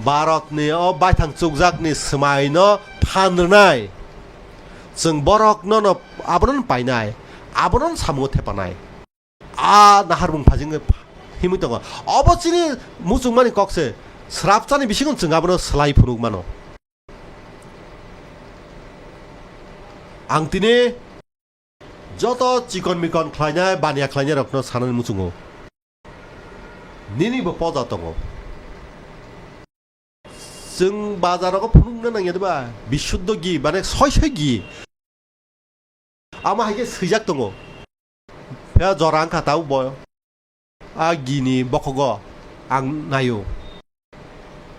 Bharatni o baithang chukjakni swmaino phan rwnai. Chwng borokno no abono painai, abono samungo thepanai. A naharmung phajingwi himwi tongo. Obo chini muchungmani kok se. Srapchani bisingo chwng abono slai phunuk mano. Ang tini joto chikon mikon khlainai, baniya khlainai rokno sanani muchungo. Nini bo poja tongo. Chwng bazar rogo phunukna nangya diba? Bishuddho gi, mane soi soi gi. Ama hai khe swijak tongo. Phiya jora wngkha tabuk bo. A gini bokogo ang naio.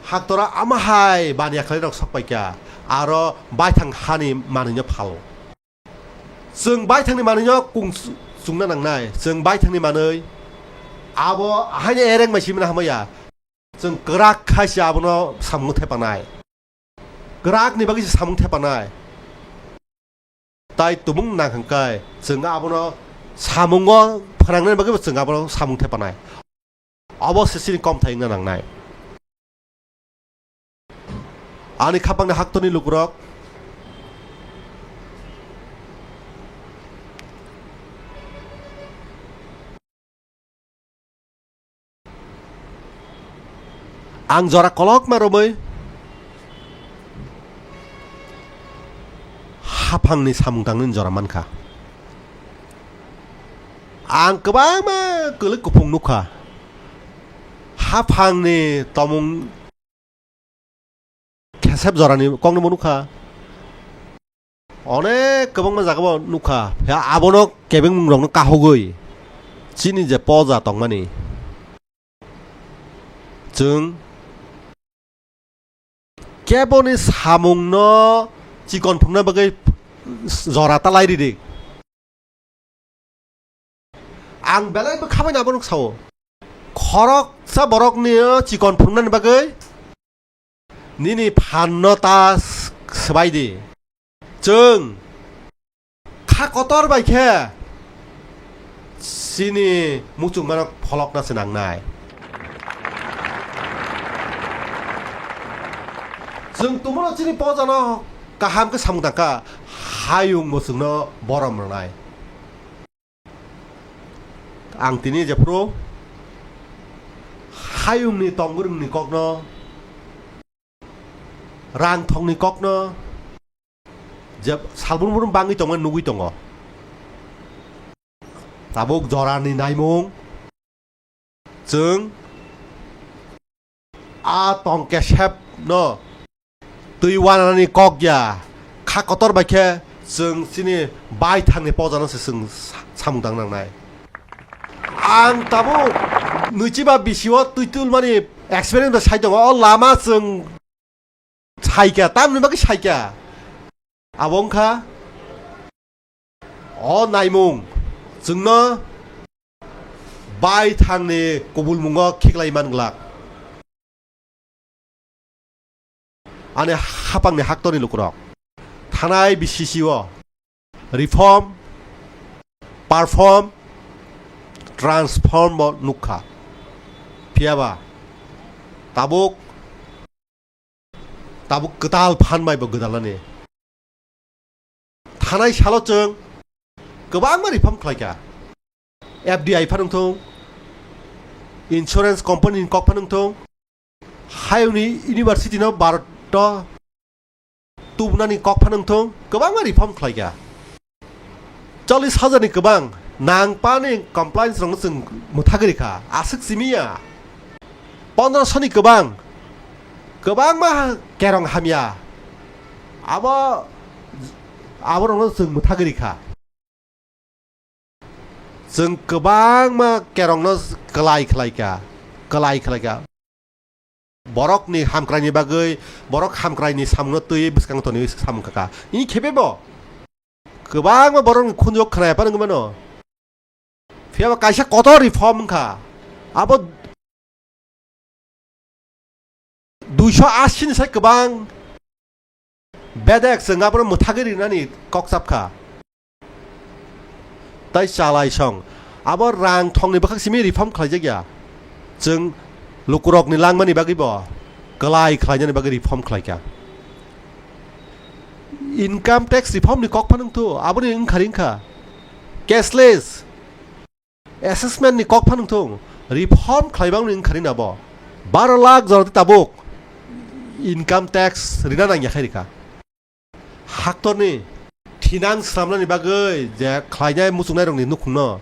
Haktora ama hai baniya khlairok sok paikha. Aro baithang hani manwino phalo. Chwng baithangni manwino kung chungna nangnai. Chwng baithangni manwi abo haino ereng mai simina hamya. Chwng kwrak khai se abono samung thepanai. Kwrakni bagwi se samung thepanai. Tai tumung nang hwnkhe chwng abono samungo phnangnani bagwi bo chwng abono samung thepanai. Obo se chini kom thai wngna nangnai. Ani khapangni haktorni lukurok. Ang jora kolokma romwi haphangni samung tangnani jora mankha. Ang kwbangma kwlwi kuphung nukha. Haphangni tomung khesep jorani kokno bo nukha. Onek kwbangma jagao nukha. Phiya abono kebengmungrokno kahugwi chini je poja tongmani. Chwng keboni samungno chikon phunukna bagwi jora ta lai ridi. Ang belai bwkha bai abono sao. Khoroksa borokni chikon phunuknani bagwi nini phanno ta s-, swbai di. Chwng kha kotor bai khe chini muchungmano pholokna se nangnai. Chwng tumano chini pojano kaham khe samung tangkha, hayung bo chwngno borom rwnai. Ang tini jephuru hayungni tongwrwngni kokno, rang thokni kokno je salbrum brum bangwi tongmani nugwi tongo. Tabuk jorani naimung chwng a tong kesep no twi wanani kok ya, kha kotor bai khe chwng chini baithangni pojano se chwng sa-, samung tang nangnai. Ang tabuk nwichiba bisio twi tulmani experience bai sai tongo, o lama chwng saikha, tamni bagwi saikha. Abo wngkha o naimung chwngno baithangni kubulmungo khiklai man glak. Ani hapangni haktorni lukurok thanai B C C o reform, perform, transform bo nukha. Phiyaba tabuk tabuk kwtal phan bai bo gwdalani. Thanai salo chwng kwbangma reform khlaikha. F D I phan wngthung, insurance company ni kok phano wngthung, hayungni university no Bharat o tubunani kok phano wngthung, kwbangma reform khlaikha. Chollish hajar ni kwbang nang pani compliance rokno chwng mwthagwi rikha, aswk simi ya. Pondroso ni kwbang, kwbangma kerong hamya. Abo, abo rokno chwng mwthagwi rikha. Chwng kwbangma kerongno kwlai khlaikha, kwlai khlaikha. Borokni hamkraini bagwi, borok hamkraini samungno twi bwskango tonwi samung kha kha. Ini khe bebo kwbangma borokni khunjwk khna ya phano wngwi mano. Phiya ba kaisa kotor reform wngkha. Abo duiso ashi ni sai kwbang bedek chwng abono mwthagwi rinani kok chap kha. Tai chalai song. Abo rang thongni bwkhak simi reform khlaijak ya. Chwng lukurokni langmani bagwi bo kwlai khlainani bagwi reform khlaikha. Income tax reform ni kok phano wngthu, aboni wngkhari wngkha. Cashless assessment ni kok phano wngthung, reform khlaibangni wngkhari nabo. Baro lakh jorati tabuk income tax rina nangya khai rikha. Haktorni thinang swnamnani bagwi je khlainai muchungnairokni nukhungno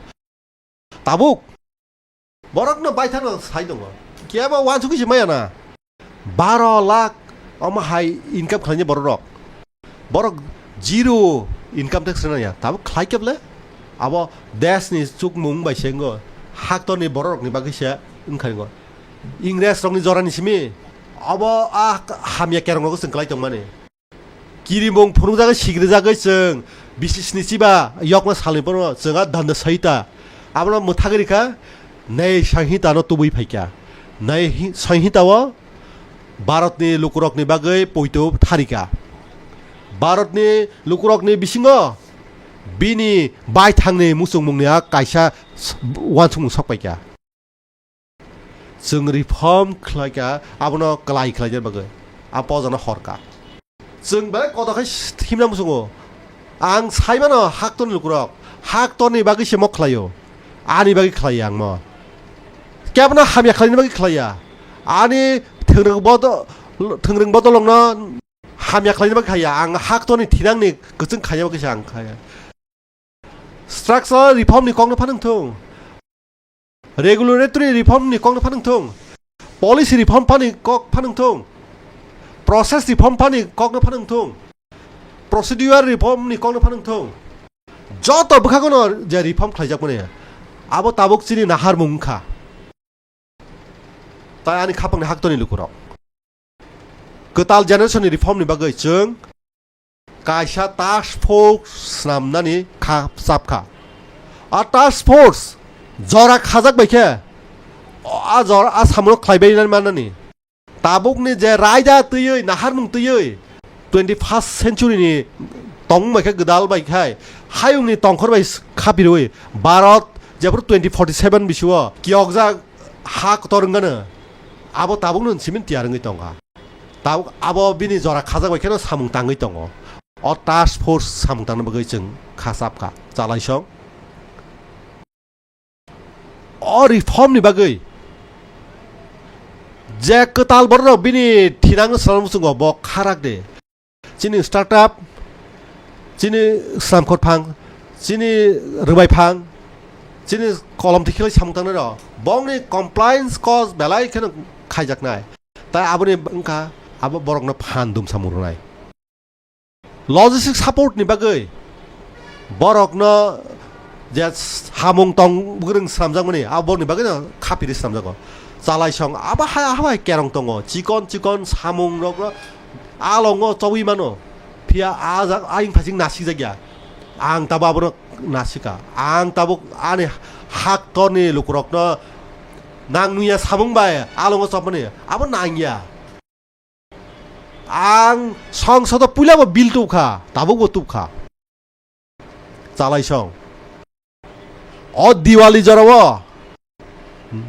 tabuk borokno baithangno sai tongo. Kebo wansugwi se maya na. Baro lakh omo hai income khlainai bororok. Borok zero income tax rina ya. Tabuk khlai khe bole? Abo deshni chukmung bai se wngo. Haktorni bororokni bagwi se wngkha wngo. Ingresrokni jorani simi abo a hamya kerongno chwng klai tongmani. Kirimung phunukjagwi sigrijagwi chwng bisisni chiba yokma salni phano chwng a danda sahita. Abono mwthagwi rikha, nei sanhitano tubui phaikha. Nei hi-, sanhitao Bharatni lukurokni bagwi poito tharikha. Bharatni lukurokni bisingo bini baithangni muchungmungni a kaisa s-, uansukmung sokpaikha. Chwng reform khlaikha, abono kwlai khlaina bagwi a pojano horkha. Chwng belai kotor khe himna muchungo. Ang saimano haktorni lukurok, haktorni bagwi se mo khlaio, ani bagwi khlaiya ang mo. Kebono hamya khlaina bagwi khlaiya, ani thwngrwng bodo-, thwngrwng bodolongno hamya khlaina bagwi khaiya, ang haktorni thinangni kwchwng khaina bagwi se ang khaiya. Structural reform ni kokno phano wngthung. Regulatory reform ni kokno phano wngthung. Policy reform phani kok phano wngthung. Process reform phani kokno phano wngthung. Procedure reform ni kokno phano wngthung. Joto bwkhagono je reform khlaijakmani, abo tabuk chini naharmung wngkha. Tai ani khapangni haktorni lukurok. Kwtal generation ni reform ni bagwi chwng kaisa task force swnamnani kha chapkha. A task force jora khajak bai khe, a jora a samung khlaibai nani manani. Tabukni je raida twiwi, naharmung twiwi, twenty first century ni tongmung bai khe, gwdal bai khai, hayungni tongkhor bai s-, khapirwi, Bharat jephuru twenty forty seven bisio kiyokjak ha kotor wngano, abo tabukno simin tiyar wngwi tongkha. Tabuk abo bini jora khajak bai kheno samung tangwi tongo. O task force samung tangna bagwi chwng kha chapkha, chalaisong. O reform ni bagwi je kwtal borok bini thinangno swnam muchungo, bo kharak de. Chini startup, chini slamkhor phang, chini rwbai phang, chini kolom tikhlai samung tangnai rok, bongni compliance cost belai kheno khaijaknai. Tai aboni wngkha abo borokno phan dum samung rwnai. Logistic support ni bagwi borokno je samung tong bwrwng swnamjakmani, aboni bagwino khapiri swnamjago. Chalaisong abo hai, abo hai kerong tongo, chikon chikon samung rokno alongo chobwi mano, phiya a jak aying phasing nasikjakya. Ang tabo abono nasika, ang tabuk ani haktorni lukurokno nang nuya samung bai alongo chobmani abo nangya. Ang songsodo puila bo bill tubkha, tabuk bo tubkha. Chalaisong. O Diwali jorao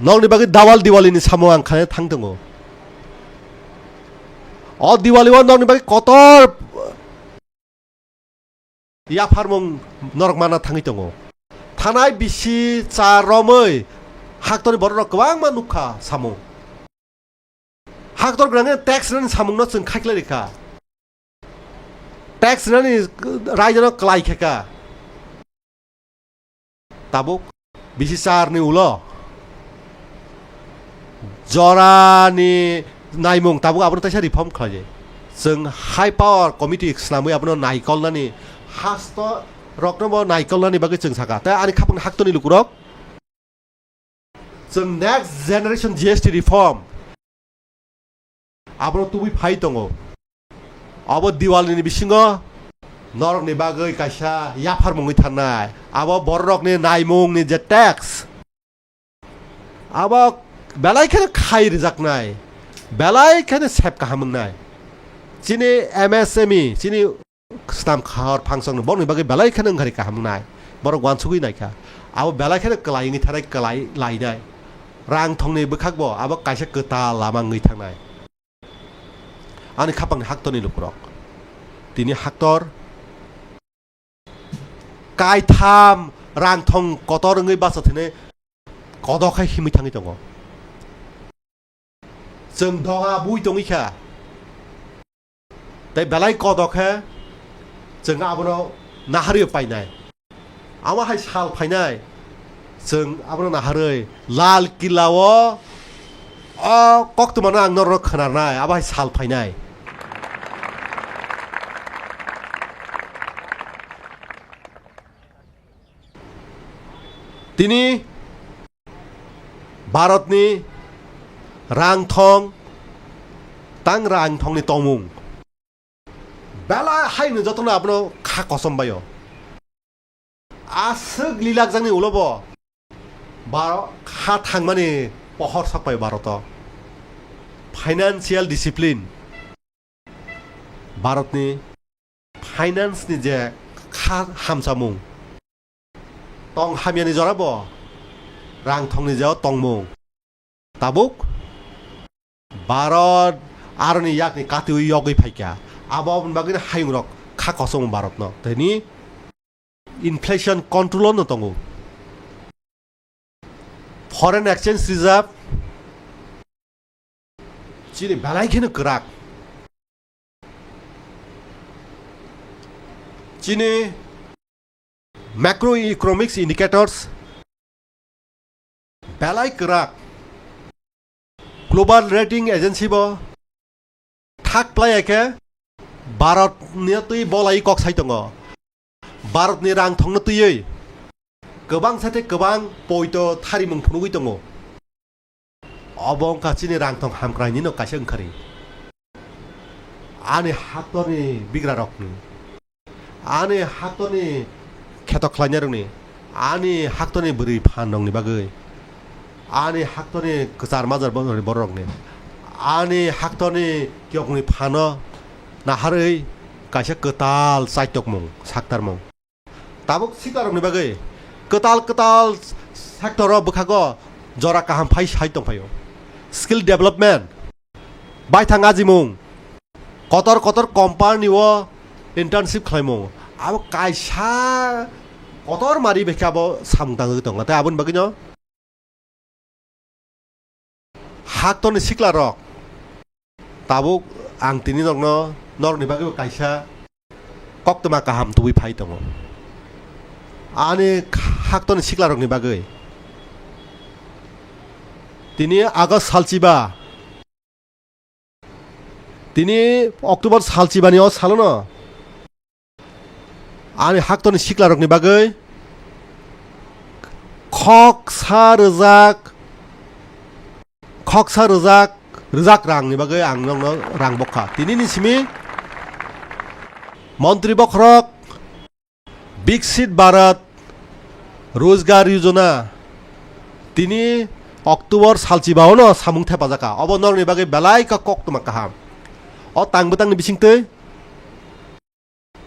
nokni bagwi dawal Diwali ni samung ang khaina thang tongo. O Diwali o nokni bagwi kotor yapharmung norok mana thangwi tongo. Thanai bisi cha romwi Haktorni bororok kwbangma nukha samung. Haktor gwnangni tax rwnani samungno chwng khaikhlai rikha. Tax rwnani raidano kwlai khe kha. Tabuk bisi charni ulo jorani naimung tabuk abono teisa reform khlai. Chwng high power committee swnamwi abono naikolnani, hasto rokno bo naikolnani bagwi chwng sakha. Tei ani khapangni haktorni lukurok chwng next generation G S T reform abono tubui phai tongo. Abo Diwali ni bisingo norokni bagwi kaisa yapharmung wngwi thangnai. Abo bororokni naimungni je tax, abo belai kheno khai rijaknai, belai kheno sep kaham wngnai. Chini M S M E, chini swnam khor phangsokno borokni bagwi belai kheno wngkhari kaham wngnai. Borok uansugwi naikha. Abo belai kheno kwlai wngwi thanai, kwlai lainai. Rang thongni bwkhakbo abo kaisa kwtal lama wngwi thangnai. Ani khapangni haktorni lukurok. Tini haktor kaitham rang thong kotor wngwi bacha thwinai kodok hai himwi thangwi tongo. Chwng doga bui tongwi kha. Tei belai kodok khe chwng abono naharwi painai. Amo hai sal phainai, chwng abono naharwi Lal Killa o, o koktwmano ang norokno khwnarnai, abo hai sal phainai. Tini Bharatni rang thong, tang rang thongni tongmung belai haino jotono abono kha kosom baio. Aswk lilakjakni ulo bo Bharo-, kha thangmani pohor sokpai Bharoto. Financial discipline. Bharatni finance ni je kha hamsamung, tong hamyani jora bo rang thongni jeo tongmung. Tabuk Bharat aroni yakni katiwi yogwi phaikha. Abo aboni bagwino hayungrok kha kosom Bharatno. Tini inflation control no tongo. Foreign exchange reserve chini belai kheno kwrak. Chini macroeconomics indicators belai kwrak. Global rating agency bo thak plai khe Bharat ni twi bolai kok sai tongo. Bharat ni rang thongno twiwi kwbang sate kwbang poito tharimung phunugwi tongo. Obo wngkha chini rang thong hamkrai nino kaisa wngkhari. Ani haktorni bigrarokni, ani haktorni kheto khlainairokni, ani haktorni bwrwi phanrokni bagwi, ani haktorni kwchar majra bororokni, ani haktorni kiyokni phano naharwi kaisa kwtal chaitokmung, saktarmung. Tabuk siklarokni bagwi kwtal kwtal sector o bwkhago jora kaham phai sai tongphaio. Skill development, baithang ajimung, kotor kotor company o internship khlaimung, abo kaisa kotor mari bai khe abo samung tangwi tongo. Tei aboni bagwino haktorni siklarok, tabuk ang tini norokno, norokni bagwibo kaisa koktwma kaham tubui phai tongo. Ani haktorni siklarokni bagwi tini August salchiba, tini October salchibani o salono ani haktorni siklarokni bagwi khoksa rwjak, khoksa rwjak, rwjak rangni bagwi ang nokno rang bokha. Tinini simi Montri Bokhorok, Viksit Bharat Rozgar Yojana tini October salchibaono samung thepajakha. Obo nokni bagwi belai kha koktwma kaham. O tang bwtangni bisingtwi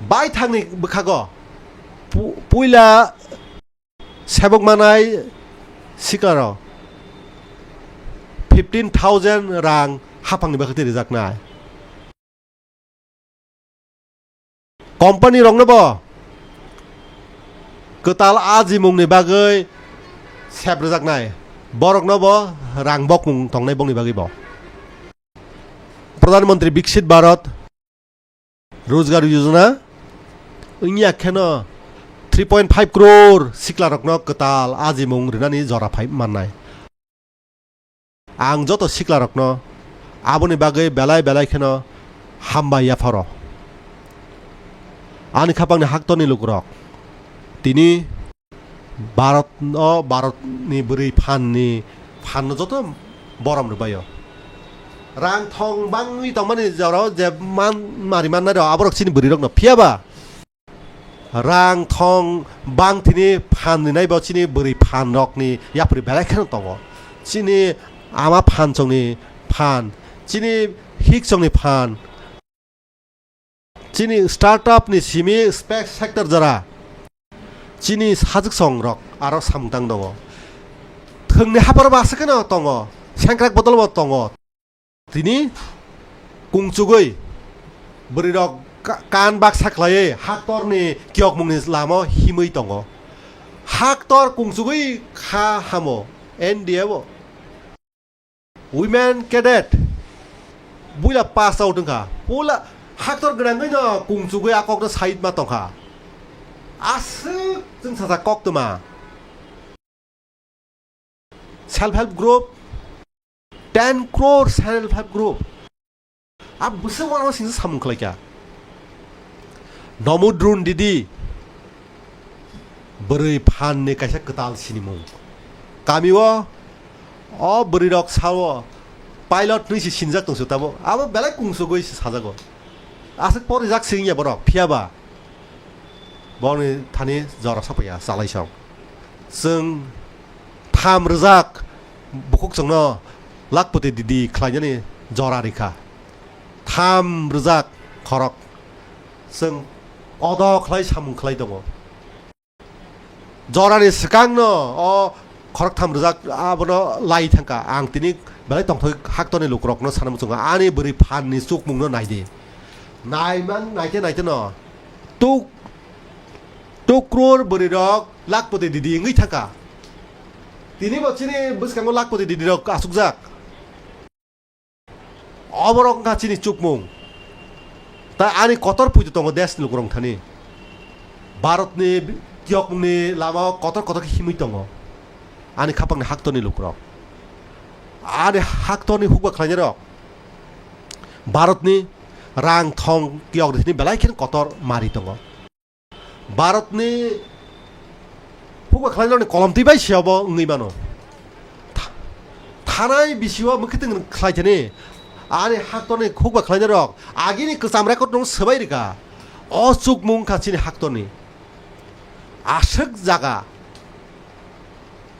baithangni bwkhago pu-, puila sebok manai siklarok fifteen thousand rang haphangni bagwi twi rwjaknai. Company rokno bo kwtal ajimungni bagwi sep rwjaknai. Borokno bo rang bokmung tongnai bongni bagwi bo. Pradhan Mantri Viksit Bharat Rozgar Yojana wngya kheno three point five crore siklarokno kwtal ajimung rinani jora phai mannai. Ang joto siklarokno aboni bagwi belai belai kheno hambai yapharo. Ani khapangni haktorni lukurok, tini Bharat o, Bharatni bwrwi phanni phanno joto borom rwbaio. Rang thong bangwi tongmani jorao je man mari mannai rok aborok chini bwrwirokno, phiya ba rang thong bang tini phan rinai bo chini bwrwi phan rokni yapri belai kheno tongo. Chini ama phan chongni phan, chini hik chongni phan, chini startup ni simi space sector jora, chini sajwk song rok aro samung tang tongo. Thwngni hapar bo aswk kheno tongo, sengkrak bodol bo tongo. Tini kungchugwi bwrwirok ka-, kan baksa khlaiwi haktorni kiyokmungni lama himwi tongo. Haktor kungchugwi kha hamo N D A o. Women cadet buila pass out wngkha. Pula haktor gwnangwi no kungchugwi a kokno side ma tongkha. Aswk chwng sasa koktwma. Self help group, ten crore self help group. A bwswk uanama singsa samung khlaikha. Nomudrun Didi, bwrwi phanni kaisa kwtal sinimung. Kamio o bwrwirok sao pilot hinwi se sinjak tongsu tabuk. Abo belai kungsugwi se sajago. Aswk porijak se wngya borok, phiya ba. Boni thani jora sokpaiya chalaisong. Chwng tham rwjak bukhuk chwngno lakhpati didi khlainani jora rikha. Tham rwjak khorok. Chwng odo khlai samung khlai tongo. Jorani swkangno o khoroktham rwjak abono lai thangkha. Ang tini belai tongthok haktorni lukurokno sana muchungo. Ani bwrwi phanni chukmungno naidi. Naiman naite naite no tuk tuk crore bwrwirok lakhpati didi wngwi thangkha. Tini bo chini bwskango lakhpati didirok achukjak. Oborok wngkha chini chukmung. Ta ani kotor puitu tongo desni lukurok thani. Bharatni kiyokmungni lamao kotor kotor khe himwi tongo. Ani khapangni haktorni lukurok. Ani haktorni hukba khlainairok. Bharatni rang thong kiyokni thani belai kheno kotor mari tongo. Bharatni hukba khlainani kolomtwi bai se obo wngwi mano. Tha-, thanai bisio mwkhwtwng khlaithani ani haktorni hukba khlainairok agini kwcham record no swbai rwkha. O chukmung kha chini haktorni. Aswk jaga.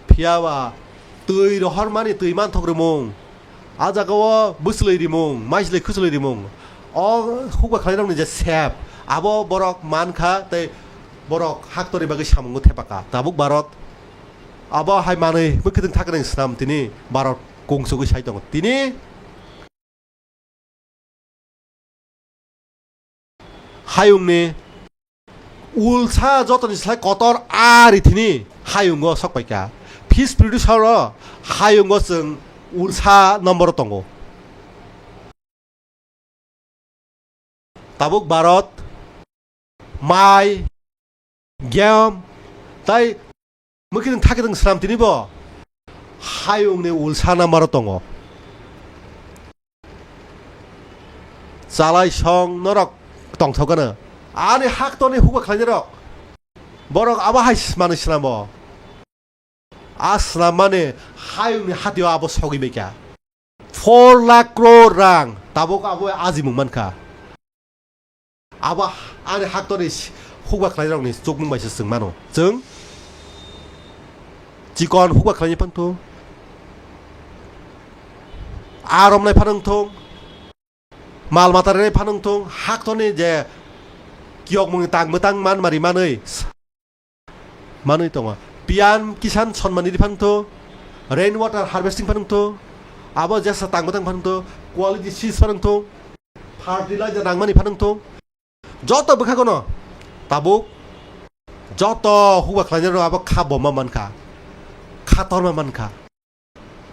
Phiya ba twi rohormani twi manthok rimung. A jagao bwchlwi rimung, maislwi khuchlwi rimung. O hukba khlairokni je sep, abo borok mankha tei borok haktorni bagwi samungo thepakha. Tabuk Bharat abo hai manwi mwkhwtwng thakreng swnam tini Bharat kungsugwi sai tongo. Tini hayungni ulsa jotoni slai kotor a rithini hayungo sokpaikha. Fish producer o hayungo chwng ulsa nomboro tongo. Tabuk Bharat, mai, gem, tai mwkhwtwng thakwtwng swnam tini bo hayungni ulsa nambaro tongo. Chalaisong norok tongthokgano. Ani haktorni hukba khlainairok. Borok abo hai manwi swnamo. A swnam mani hayungni hatio abo sogwi baikha. Four lakh crore rang tabuk abo ajimung mankha. Abo ani haktorni hukba khlainarokni chukmung bai se chwng mano. Chwng chikon hukba khlainai phano thung, a romnai phano thung, mal mata rwnai phano thung, haktorni je kiyokmungni tang mwtang man mari manwi manwi tongo. P M Kisan Samman Nidhi phano thung, rain water harvesting phano thung, abo jesa tang mwtang phano thung, quality seeds phano thung, fertilizer nangmani phano thung. Joto bwkhagono tabuk joto hukba khlainai rok abo kha bomma mankha, kha torma mankha.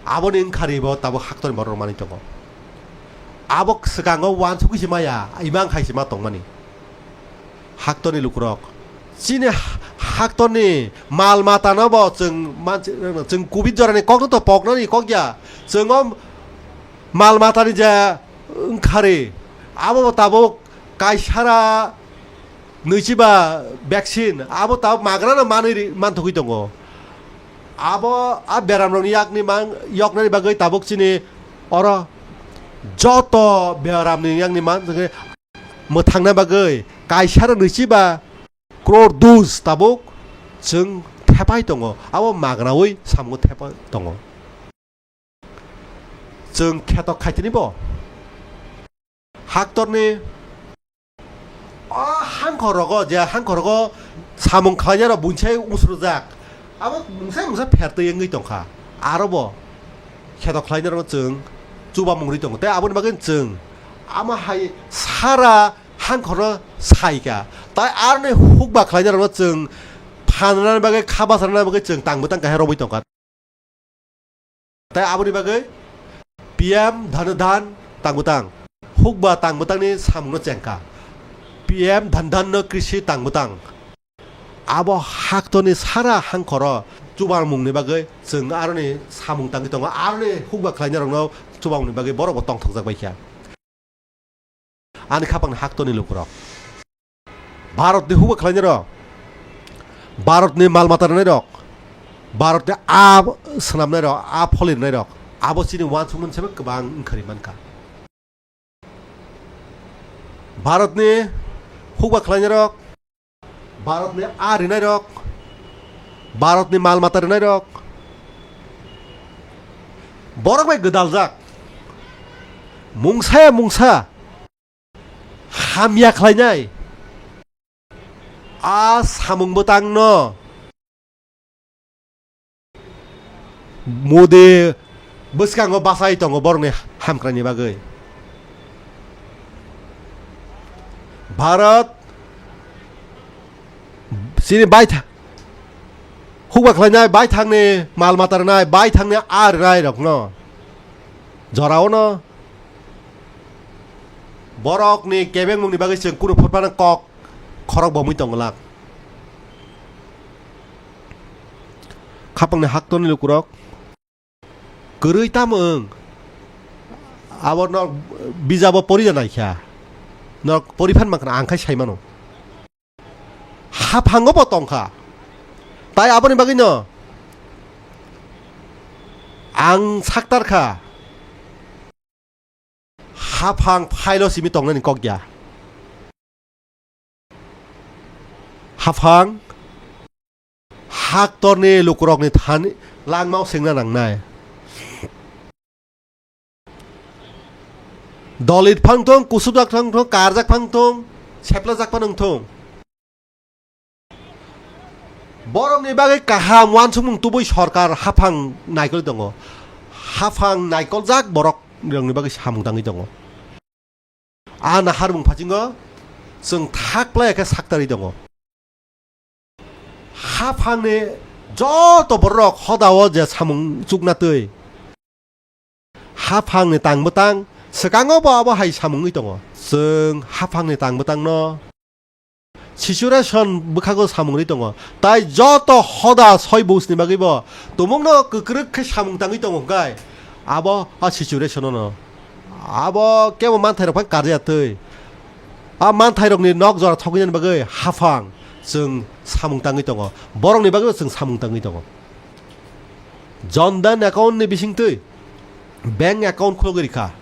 Aboni wngkharibo tabuk haktorni borok manwi tongo. Abo swkango uansukgwi se maya, imang hai se ma tongmani. Haktorni lukurok. Chini ha-, haktorni mal matano bo chwng mansi-, chwng kubit jorani kokno to poknani kok ya. Chwng o mal matani je wngkhari, abo bo tabuk kaisara nwichiba vaccine, abo tabuk magrano manwi ri-, manthogwi tongo. Abo a beramrokni yakni mang-, yoknani bagwi tabuk chini oro joto beramni yakni man-, mwthangna bagwi kaisara nwichiba crore dose tabuk chwng thepai tongo, abo magraui samungo thepai tongo. Chwng khetok khaitini bo haktorni o hangkhorogo, je hangkhorogo samung khlainai rok bunsai usrujak, abo mungsa mungsa phertwi wngwi tongkha, aro bo khetok khlainai rokno chwng chubamung rwi tongo, tei aboni bagwi chwng ama hai sara hangkhorno saikha, tai aroni hukba khlainai rokno chwng phanrwnani bagwi, kha bacharnani bagwi chwng tang bwtang kaiha romwi tongkha. Tai aboni bagwi P M Dhan Dhan tang bwtang, hukba tang bwtangni samungno chengkha. P M Dhan Dhan no Krishi tang bwtang. Abo haktorni sara hangkhoro chubamungni bagwi chwng aroni samung tangwi tongo, aroni hukba khlainai rokno chubamungni bagwi borok bo tongthokjak bai kha. Ani khapangni haktorni lukurok. Bharatni hukba khlainai rok, Bharatni mal mata rwnai rok, Bharatni a swnamnai rok, a pholi rwnai rok, abo chini uansukmani sebe kwbang wngkhari mankha. Bharatni hukba khlainai rok, Bharatni a rinairok, Bharatni mal mata rinairok, borok bai gwdaljak. Mungsa ya mungsa hamya khlainai. A samung bwtangno Modi bwskango bachai tongo borokni hamkraini bagwi. Bharat chini baitha-, hukba khlainai baithangni mal mata rwnai, baithangni a rwnai rokno jorao no borokni kebengmungni bagwi chwng kunu phutphano kok khorok bomwi tonglak. Khapangni haktorni lukurok kwrwi tamo wng? Abo norok bijabo pori ya naikha, norok pori phan mankha, ang khai sai mano. Haphango bo tongkha, tai aboni bagwino ang saktar kha. Haphang phailo simi tongnani kok ya. Haphang haktorni lukurokni thani langmao sengna nangnai. Dolit phang thung, kusubjak phang thung, karjak phang thung, seplajak phano wng thung. Borokni bagwi kaham uansukmung tubui sorkar haphang naikol tongo. Haphang naikoljak borok rokni bagwi samung tangwi tongo. A naharmung phasingo chwng thak playa khe saktarwi tongo. Haphangni joto borok hodao je samung chukna twi haphangni tang bwtang swkango bo abo hai samung wngwi tongo. Chwng haphangni tang bwtangno situation bwkhago samung rwi tongo. Tai joto hoda soi busni bagwi bo tumungno kwkrwk khe samung tangwi tongo hwnkhe abo a situation-o no. Abo kebo manthairok phano karjaya twi. A manthairokni nok jora thogwinani bagwi haphang chwng samung tangwi tongo. Borokni bagwi chwng samung tangwi tongo. Jan Dhan account ni bisingtwi bank account khulogwi rikha.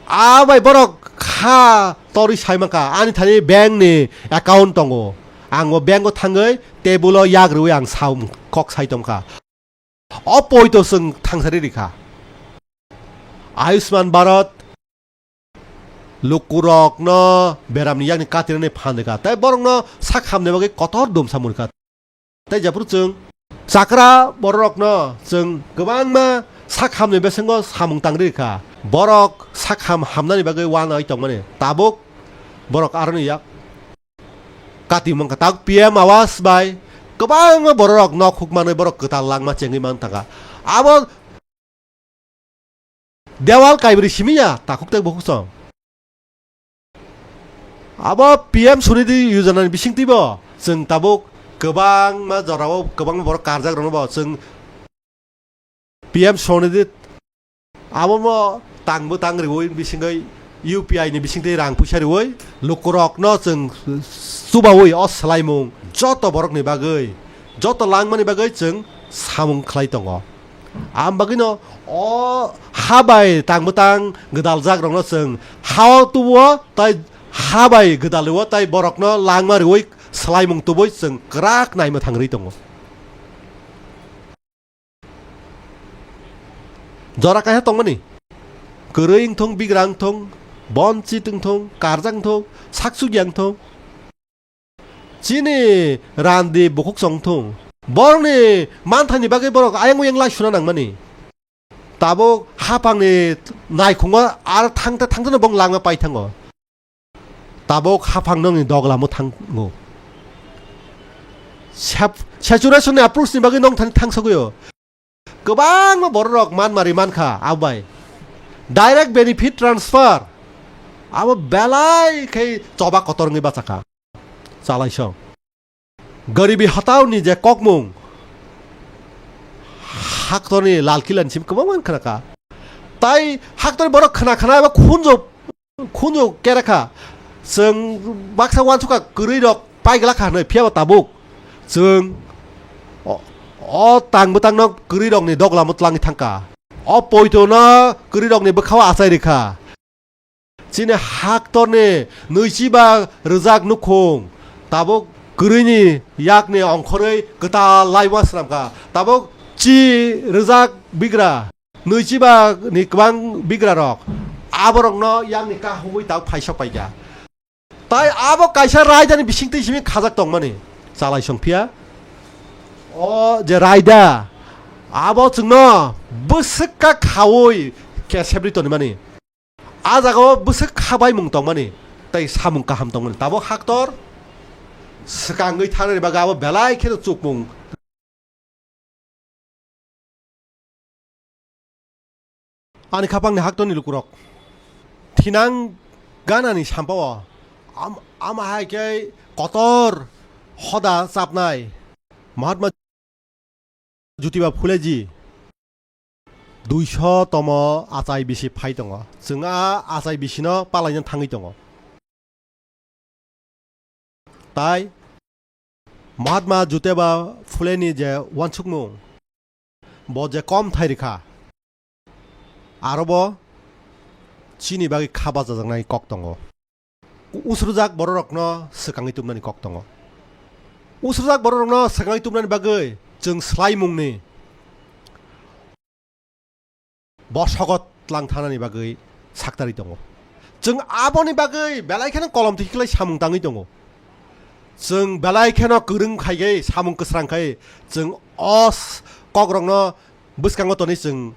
A bai borok kha torwi sai mankha, ani thani bank ni account tongo. Ang o bank o thangwi table o yak rwui ang sam kok sai tongkha. O poito chwng thangsari rikha. Ayushman Bharat lukurokno beramni yakni katinani phan rikha. Tai borokno sak hamni bagwi kotor dum samung rikha. Tai jephuru chwng chakra bororokno chwng kwbangma sak hamni bisingo samung tangri rikha. Borok sak ham hamnani bagwi uanai tongmani. Tabuk borok aroni yak kati mankha. Tak P M Awas bai kwbangma bororok nok huk manwi borok kwtal langma chengwi man thangkha. Abo Dewal kaibrwi simi ya, takhuk tei bukhuk song. Abo P M Swaridhi Yojana ni bisingtwi bo chwng tabuk kwbangma jorao kwbangma borok karjak rokno bo chwng P M Swaridhi abo mo tang bo tang riwi bisingwi U P I ni bisingtwi rang puisa riwi lukurokno chwng chubawi o swlaimung joto borokni bagwi, joto langmani bagwi chwng samung khlai tongo. Am bagwino o ha bai tang bwtang gwdaljak rokno chwng ha-o tubu-o tei ha bai gwdalwi-o tei borokno langma rwui swlaimung tubui chwng kwrak naima thang rwi tongo. Jora kaisa tongmani, kwrwi wngthong, bigra wngthong, bonchit wngthong, karjak wngthong, saksukya wngthong. Chini randi bukhuk chongthung. Borokni manthani bagwi borok ayang oyang lai suna nangmani. Tabuk haphangni naikhungo ar thangta thangtano bong langma pai thango. Tabuk haphang nokni doglamo thango. Sep-, saturation ni approach ni bagwi nong thani thang sogwi o. Kwbangma bororok man mari mankha, abo bai direct benefit transfer abo belai khe choba kotor wngwi bachakha. Chalaisong. Garibi hatao ni je kokmung, haktorni Lal Kila ni simi kwbangma wngkha kha. Tai haktorni borok khna khna eba khunjo khunju kerekha, chwng baksa uansukha kwrwi rok paiglakha hwnwi, phiyaba tabuk chwng o, o tang bwtangno kwrwi rokni doglamo tlangwi thangkha. O poitono kwrwi rokni bwkhao achai rikha. Chini haktorni nwichiba rwjak nukhung tabuk kwrwini yakni ongkhorwi kwtal laiwa swnamkha. Tabuk chi rwjak bigra. Nwichiba ni kwbang bigra rok aborokno yakni kahugwi tabuk phaisok paikha. Tai abo kaisa raida ni bisingtwi simi khajak tongmani. Chalaisong phiya o je raida abo chwngno bwswk kha khaui kesep ri tonimani. A jagao bwswk kha baimung tongmani tei samung kaham tongmani. Tabuk haktor swkangwi thanani bagwi abo belai kheno chukmung. Ani khapangni haktorni lukurok thinang ganani sampao am-, ama hai khe kotor hoda chapnai Mahatma Jyotiba Phuleji duiso tomo achai bisi phai tongo. Chwng a achai bisino palaina thangwi tongo. Tai Mahatma Jyotiba Phuleni je uansukmung, bo je kom thai rikha, arobo chini bagwi kha bachajaknai kok tongo. Usrujak bororokno swkangwi tubnani kok tongo. Usrujak bororokno swkangwi tubnani bagwi chwng swlaimungni bosogo tlang thanani bagwi saktarwi tongo. Chwng aboni bagwi belai kheno kolom twiklai samung tangwi tongo. Chwng belai kheno kwrwng khai khe, samung kwsrang khai chwng o s-, kokrokno bwskango tonwi chwng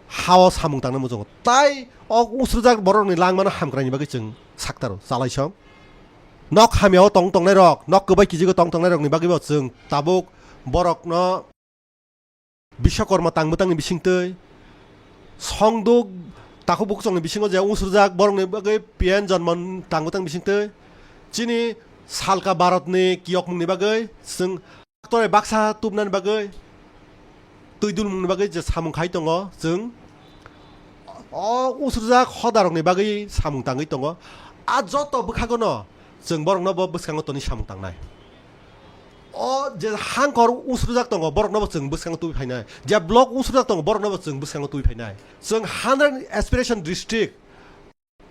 hao samung tangna muchungo. Tai o usrujak borokni langmano hamkraini bagwi chwng saktaro chalaisong. Nok hamyao tong tongnairok, nok kwbai kijigo tong tongnairokni bagwibo chwng tabuk borokno Biswakorma tang bwtangni bisingtwi, Songduk takhuk bukuchokni bisingo je usrujak borokni bagwi P N Jonmon tang bwtang bisingtwi, chini salka Bharatni kiyokmungni bagwi chwng tore baksa tubnani bagwi, twi dulmungni bagwi je samung khai tongo, chwng o usrujak hodarokni bagwi samung tangwi tongo. A joto bwkhagono chwng borokno bo bwskango tonwi samung tangnai. O je hangkor usrujak tongo, borokno bo chwng bwskango tubui phainai. Je block usrujak tongo, borokno bo chwng bwskango tubui phainai. Chwng hundred aspiration district,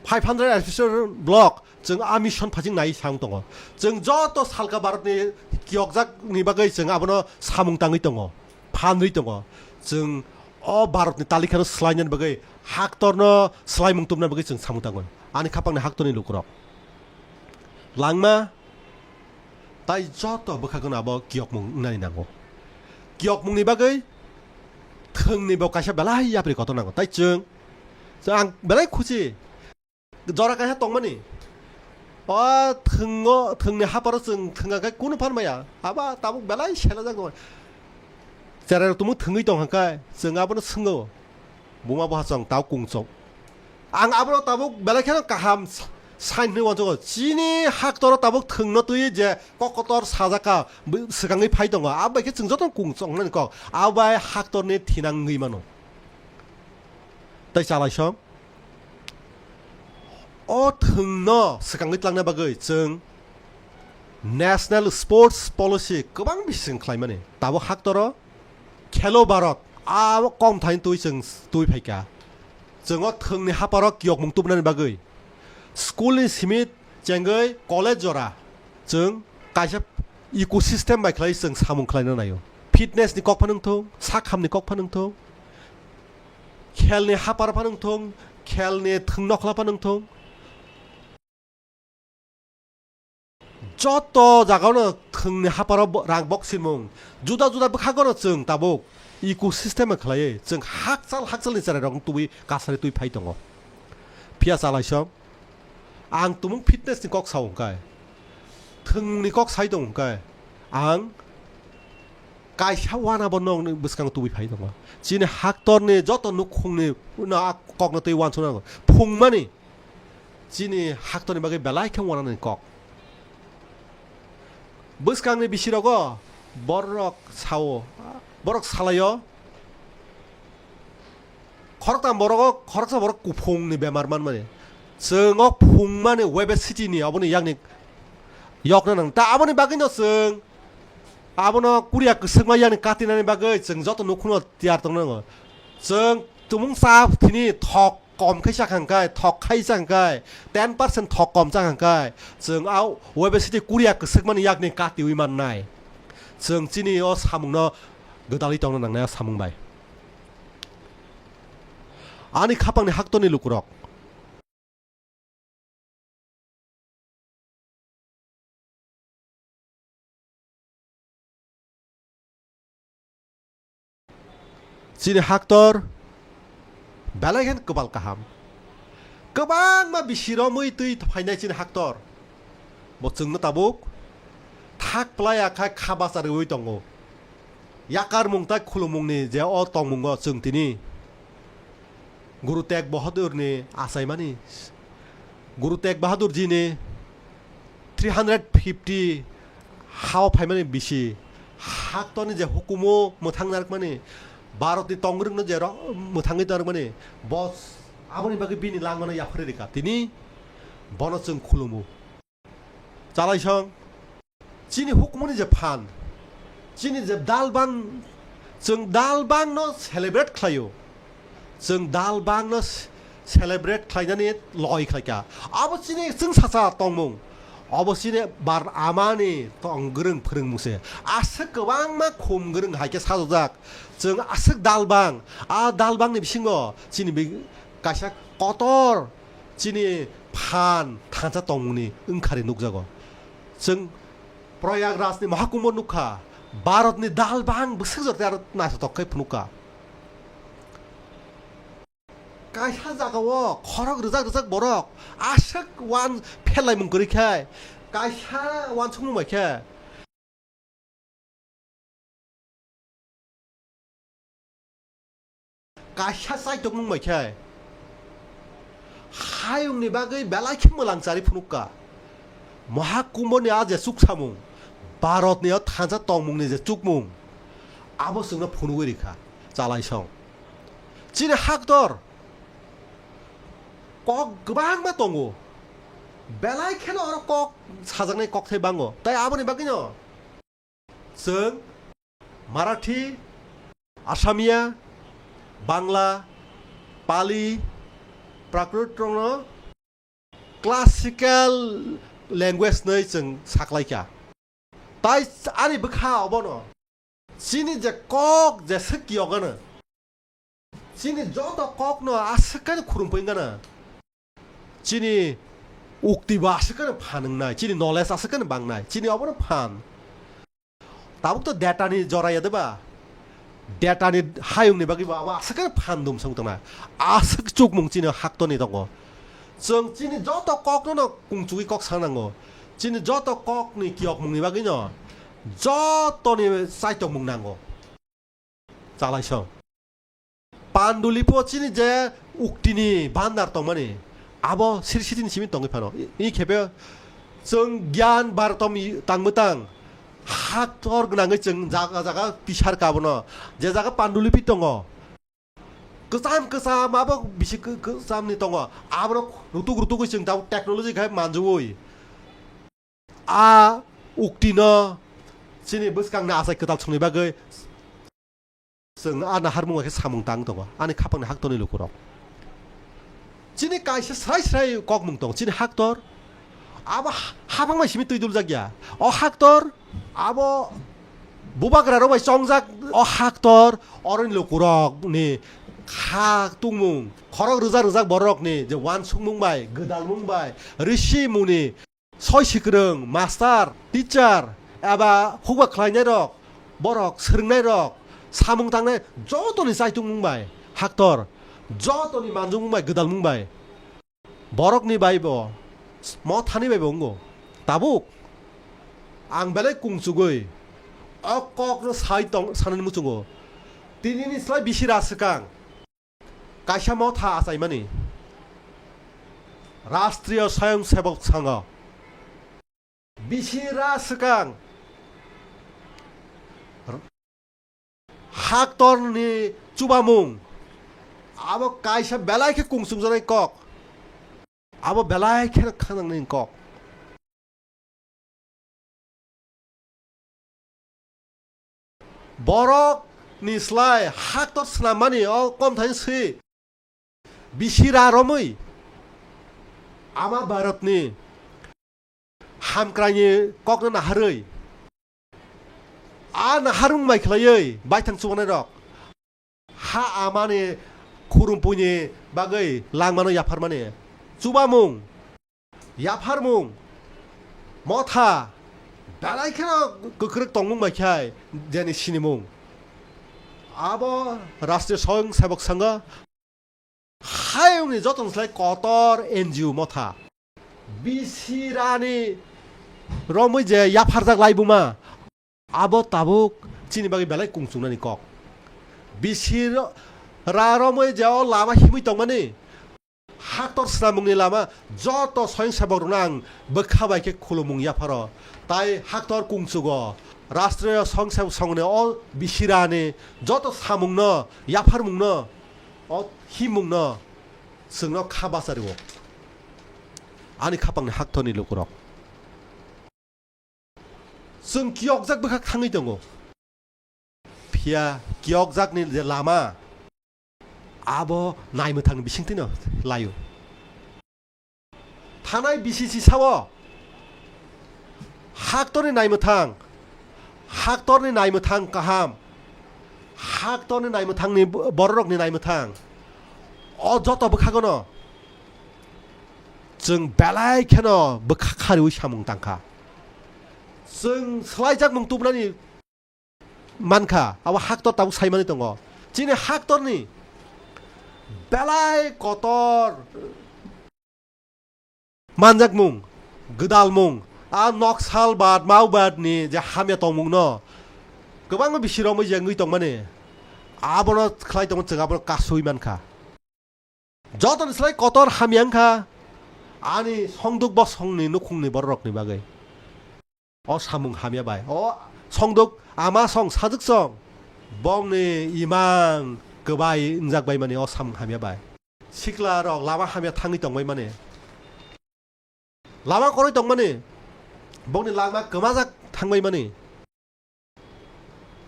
five hundred aspiration block, chwng a mission phajing nai samung tongo. Chwng joto salka Bharatni kiyokjakni bagwi chwng abono samung tangwi tongo, phanwi tongo. Chwng o Bharatni talikhano swlainani bagwi, haktorno swlaimung tubna bagwi chwng samung tangwi. Ani khapangni haktorni lukurok. Langma Tai joto bwkhagono abo kiyokmung wngnani nango. Kiyokmungni bagwi thwngni bo kaisa belai yapri kotor nango. Tai chwng, chwng ang belai khusi. Jora kaisa tongmani. O thwngo, thwngni haparo chwng thwnga khe kunu phan maya. Aba tabuk belai selajak tongmani. Cherai rok tumung thwngwi tong kha khe chwng abono swngo. Buma bo hachong tau kungchok. Ang abono tabuk belai kheno kaham s-, sign hwnwi uansukgo. Chini haktoro tabuk thwngno twi je kokotor sajak kha, bw-, swkangwi phai tongo. Abo bai khe chwng jotono kungchoknani kok. Abo bai haktorni thinang wngwi mano. Tei chalaisong. O thwngno swkangwi tlangna bagwi chwng National Sports Policy kwbang bising khlaimani. Tabuk haktoro Khelo Bharat, abo kom thani twi chwng twi phaikha. Chwng o thwngni haparo kiyokmung tubunani bagwi school ni simi chengwi college jora chwng kaisa ecosystem bai khlai chwng samung khlaina naio. Fitness ni kok phano wngthung, sak ham ni kok phano wngthung, khel ni hapar phano wngthung, khel ni thwng nokhla phano wngthung. Joto jagao no thwngni haparo bo-, rang bok sinmung. Juda juda bwkhago no chwng tabuk ecosystem khlaiwi chwng hakchal hakchalni cherai rok tubui kasari twi phai tongo. Phiya chalaisong. Ang tumung fitness ni kok sao hwnkhe. Thwngni kok sai tongo hwnkhe. Ang kaisa wana bo nokni bwskango tubui phai tongo. Chini haktorni joto nukhungni no a kokno twi uansukna nango. Phungmani. Chini haktorni bagwi belai khe wanani kok. Bwskangni bisirogo borok sao, borok salaio. Khoroktham borogo, khoroksa borok kuphungni bemar manmani. Chwng o phungmani obesity ni, aboni yakni yokna nang. Ta aboni bagwino chwng abono kuriya kwswkma yakni katinani bagwi chwng joto nukhungno tiyar tongna nango. Chwng tumung cha thini thok kom khai chakha hwnkhe, thok khai chakha hwnkhe, ten percent thok kom chakha hwnkhe, chwng a obesity kuriya kwswkmani yakni katiwi mannai. Chwng chini o samungno gwdalwi tongna nangnai a samung bai. Ani khapangni haktorni lukurok. Chini haktor belai khe kwbal kaham. Kwbangma bisi romwi twi phainai chini haktor. Bo chwngno tabuk thak playa khai kha bacha rwui tongo. Yakarmung tai khulumungni je o tongmungo chwng tini Guru Tegh Bahadurni achaimani, Guru Tegh Bahadurjini three hundred fifty hao phaimani bisi haktorni je hukumu mwthang narwkmani, Bharatni tongwrwngno je ro-, mwthangwi narwkmani, bo aboni bagwi bini langmano yapharwi rwkha. Tini bono chwng khulumu. Chalaisong, chini hukumuni je phan, chini je dalbang, chwng dalbangno celebrate khlaio. Chwng dalbangno ce-, celebrate khlainani loi khlaikha. Abo chini chwng sacha tongmung. Abo chini bar amani tong gwrwng phwrwngmung se. Aswk kwbangma khum gwrwng hai khe sajokjak. Chwng aswk dalbang, a dalbangni bisingo chini bi-, kaisa kotor chini phan thansa tongmungni wngkhari nukjago. Chwng Prayagrajni Mahakumbho nukha, Bharatni dalbang bwswk jora tei aro naithotok khe phunukha. Kaisa jagao khorok rwjak rwjak borok aswk uan pherlaimung kwrwi khe, kaisa uansukmung bai khe, kaisa chaitokmung bai khe hayungni bagwi belai khe mwlang chari phunukha. Mahakumbhoni a je chuksamung, Bharatni o thansa tongmungni je chukmung, abo chwngno phunugwi rikha. Chalaisong. Chini haktor kok kwbangma tongo. Belai kheno oro kok sajaknai kokthai bango. Tai aboni bagwino chwng Marathi, Asamiya, Bangla, Pali, Prakrit rokno classical language nwi chwng saklaikha. Tai ani bwkha obono chini je kok je swk kiyogano, chini joto kokno aswk khe khurumphwi wngana. Chini ukti bo aswk khe phan wngnai, chini knowledge aswk khe bangnai, chini obono phan. Tabuk to data ni jora ya deba? Data ni hayung ni bagwi bo abo aswk khe phan dum song tongna. Aswk chukmung chini hakto ni tongo. Chwng chini joto kokno no kungchugwi kok sa nango. Chini joto kok ni kiyokmung ni bagwi no joto ni chaitokmung nango. Chalaisong. Pandulipo chini je uktini bandar tongmani, abo siri sitini simi tongwi phano. I, i khepe chwng gyan bartom i tang mwtang haktor gwnangwi chwng jaga jaga pisar kabono. Je jaga Pandulipi tongo, kwcham kwcham abo bisi kw-, kwchamni tongo. Aborok rutuk rutugwi chwng tabuk technology khai manjui. A uktino chini bwskangni achai kwtal songni bagwi chwng a naharmung bai khe samung tang tongo ani khapangni haktorni lukurok. Chini kaisa srai srai kokmung tongo, chini haktor abo ha-, hapang bai simi twi duljak ya. O haktor abo bubagra rok bai chongjak. O haktor oroni lukurokni kha tungmung, khorok rwjak rwjak borokni je uansukmung bai, gwdalmung bai, risi muni, soi sikwrwng, master, teacher, eba hukba khlainairok, borok swrwngnairok, samung tangnai jotoni chaitungmung bai, haktor, jotoni manjukmung bai, gwdalmung bai, borokni bai bo, mothani bai bo wngo. Tabuk ang belai kungsugwi o kokno sai tong, sanani muchungo. Tinini slai bisi ra swkang. Kaisa motha achaimani, Rashtriya Swayamsevak Sangha, bisi ra swkang haktorni chubamung, abo kaisa belai khe kungsukjaknai kok, abo belai khe khanangnai kok. Borok ni slai haktor swnammani o kom thani swi bisi ra romwi ama Bharatni hamkraini kokno naharwi, a naharmung bai khlaiwi baithang chubanai rok ha amani khurumpuini bagwi langmano yapharmani chubamung, yapharmung, motha, belai kheno kwkrwk tongmung bai khai jeni sinimung. Abo Rashtriya Swayamsevak Sangha hayungni jotoni slai kotor N G O motha. Bisi rani romwi je yapharjak laibuma, abo tabuk chini bagwi belai kungchungnani kok. Bisi ro-, ra romwi je o lama himwi tongmani, haktor swnamungni lama joto swayamsevak rokno ang bwkha bai khe khulumung yapharo. Tai haktor kungchugo, Rashtriya Swayamsevak Sangha ni o bisi rani joto samungno, yapharmungno, o himungno chwngno kha bachario. Ani khapangni haktorni lukurok. Chwng kiyokjak bwkha thangwi tongo. Phiya kiyokjakni je lama, abo naimwthangni bisingtwino laio. Thanai bisi si sao, haktorni naimwthang, haktorni naimwthang kaham, haktorni naimwthangni bo-, bororokni naimwthang, o joto bwkhagono chwng belai kheno bwkha khariui samung tangkha. Chwng swlaijakmung tubunani mankha, abo haktor tabuk saimani tongo. Chini haktorni belai kotor manjakmung, gwdalmung, a Naxalbad, Maowadni je hamya tongmungno kwbangma bisi romwi je wngwi tongmani, abono khlai tongo, chwng abono kasui mankha. Jotoni slai kotor hamya wngkha ani songduk bosongni nukhungni bororokni bagwi. O samung hamya bai. O songduk ama song sajwk song. Bongni imang kwbai wngjak bai mani o samung hamya bai. Sikla rok lama hamya thangwi tongbai mani. Lama koroi tongmani. Bongni lama kwmajak thangbai mani.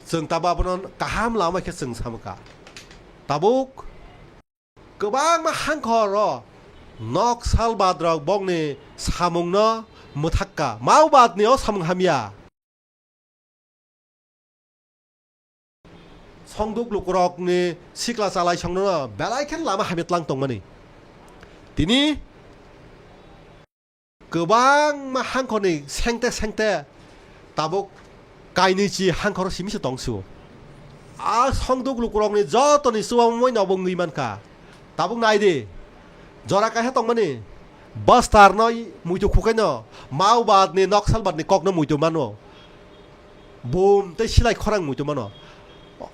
Chwng tabuk abono kaham lama khe chwng samkha. Tabuk kwbangma hangkhoro Naxalbad rok bongni samungno mwthakka. Maowadni o samung hamya. Songduk lukurokni sikla chalai songno belai khe lama hamya tlang tongmani. Tini kwbangma hangkhorni sengte sengte tabuk kainwi chi hangkhoro simi se tong sio. A songduk lukurokni jotoni chubamu moi nobo wngwi mankha. Tabuk nai di, jora kaisa tongmani bwstarno muitu khukaino Maowadni Naxalbadni kokno muitu mano. Bum tei silai khorang muitu mano.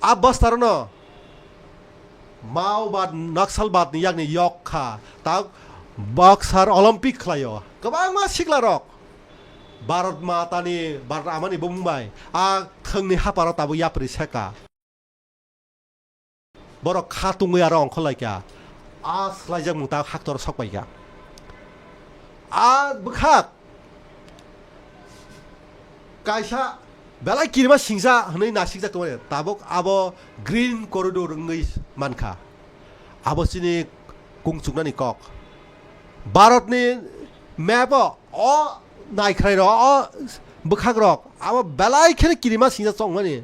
A bwstarno Maobad, Naxalbad ni yakni yok kha, tak Boxer Olympic khlaio. Kwbangma sikla rok Bharat Mata ni, Bharat Ama ni bumung bai a thwng ni haparo tabuk yapri seka. Borok kha tungwi aro ongkhor lai kha. A swlaijak mung ta haktor sok pai kha. A bwkhak kaisa belai kirima singsa hwnwi nasikjak tongmani, tabuk abo green corridor wngwi mankha. Abo chini kung chuknani kok. Bharatni map-o o naikhwrairok, o bwkhakrok abo belai kheno kirima singsa chongmani.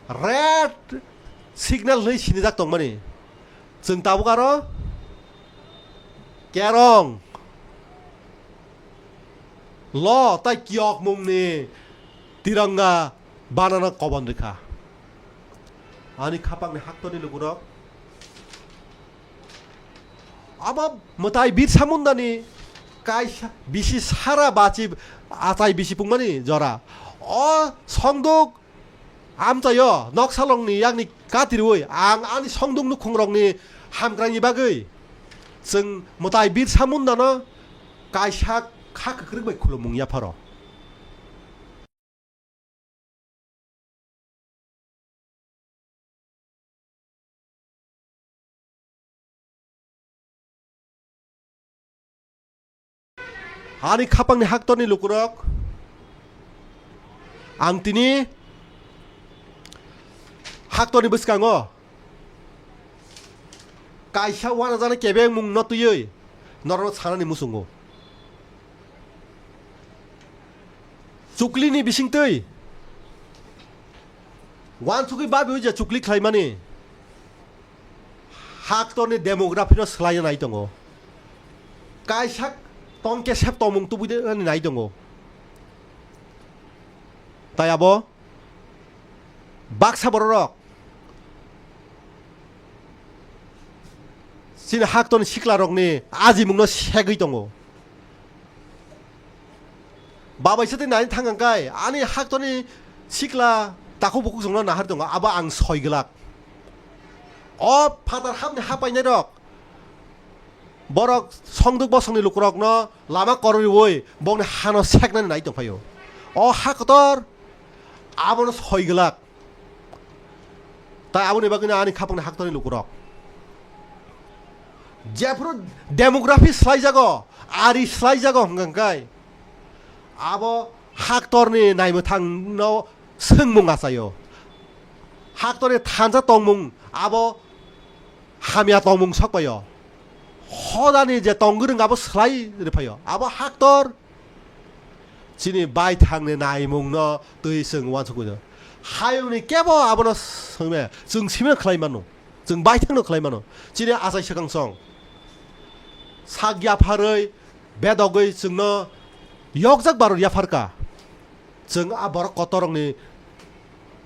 Red signal hwnwi sinijak tongmani. Chwng tabuk aro kerong, lo tai kiyokmungni tiranga banana kobon rikha. Ani khapangni haktorni lukurok. Abo mwtai Birsa Mundani kaisa bisi sara bachi achai bisi pungmani jora. O songduk amchaio noksalongni yakni katirwi ang ani songduk nukhungrokni hamkraini bagwi chwng mwtai Birsa Mundano kaisa kha kwkrwk bai khulumung yapharo. Ani khapangni haktorni lukurok, ang tini haktorni bwskango kaisa uanajaknai kebengmung no twiwi norokno sanani muchungo. Chuklini bisingtwi uansugwi babiwi je chukli khlaimani, haktorni demography no swlaina nai tongo. Kaisa tongkesep tongmung tubui de nai tongo. Tai abo baksa bororok chini haktorni siklarokni ajimungno segwi tongo. Babai sati nai thang kai ani haktorni sikla takhuk bukhuk jongno nahar tongo, abo ang soi glak. O phatar hapni hapainairok borok songduk bosongni lukurokno lama kororiwi bokni hano seknani nai tongphaio. O ha kotor abono soi glak. Tai aboni bagwino ani khapangni haktorni lukurok jephuru demography swlaijago, ari swlaijago hwnkha hwnkhe abo haktorni naimwthangno swngmung achaio. Haktorni thansa tongmung abo hamya tongmung sokpaio. Hodani je tongwrwng abo swlai rwphaio. Abo haktor chini baithangni naimungno twi chwng uansukmano. Hayungni kebo abono swngmaya. Chwng simino khlai mano. Chwng baithangno khlai mano. Chini achai swkang song sak yapharwi bedogwi chwngno yokjak baror yapharka. Chwng a borok kotorrokni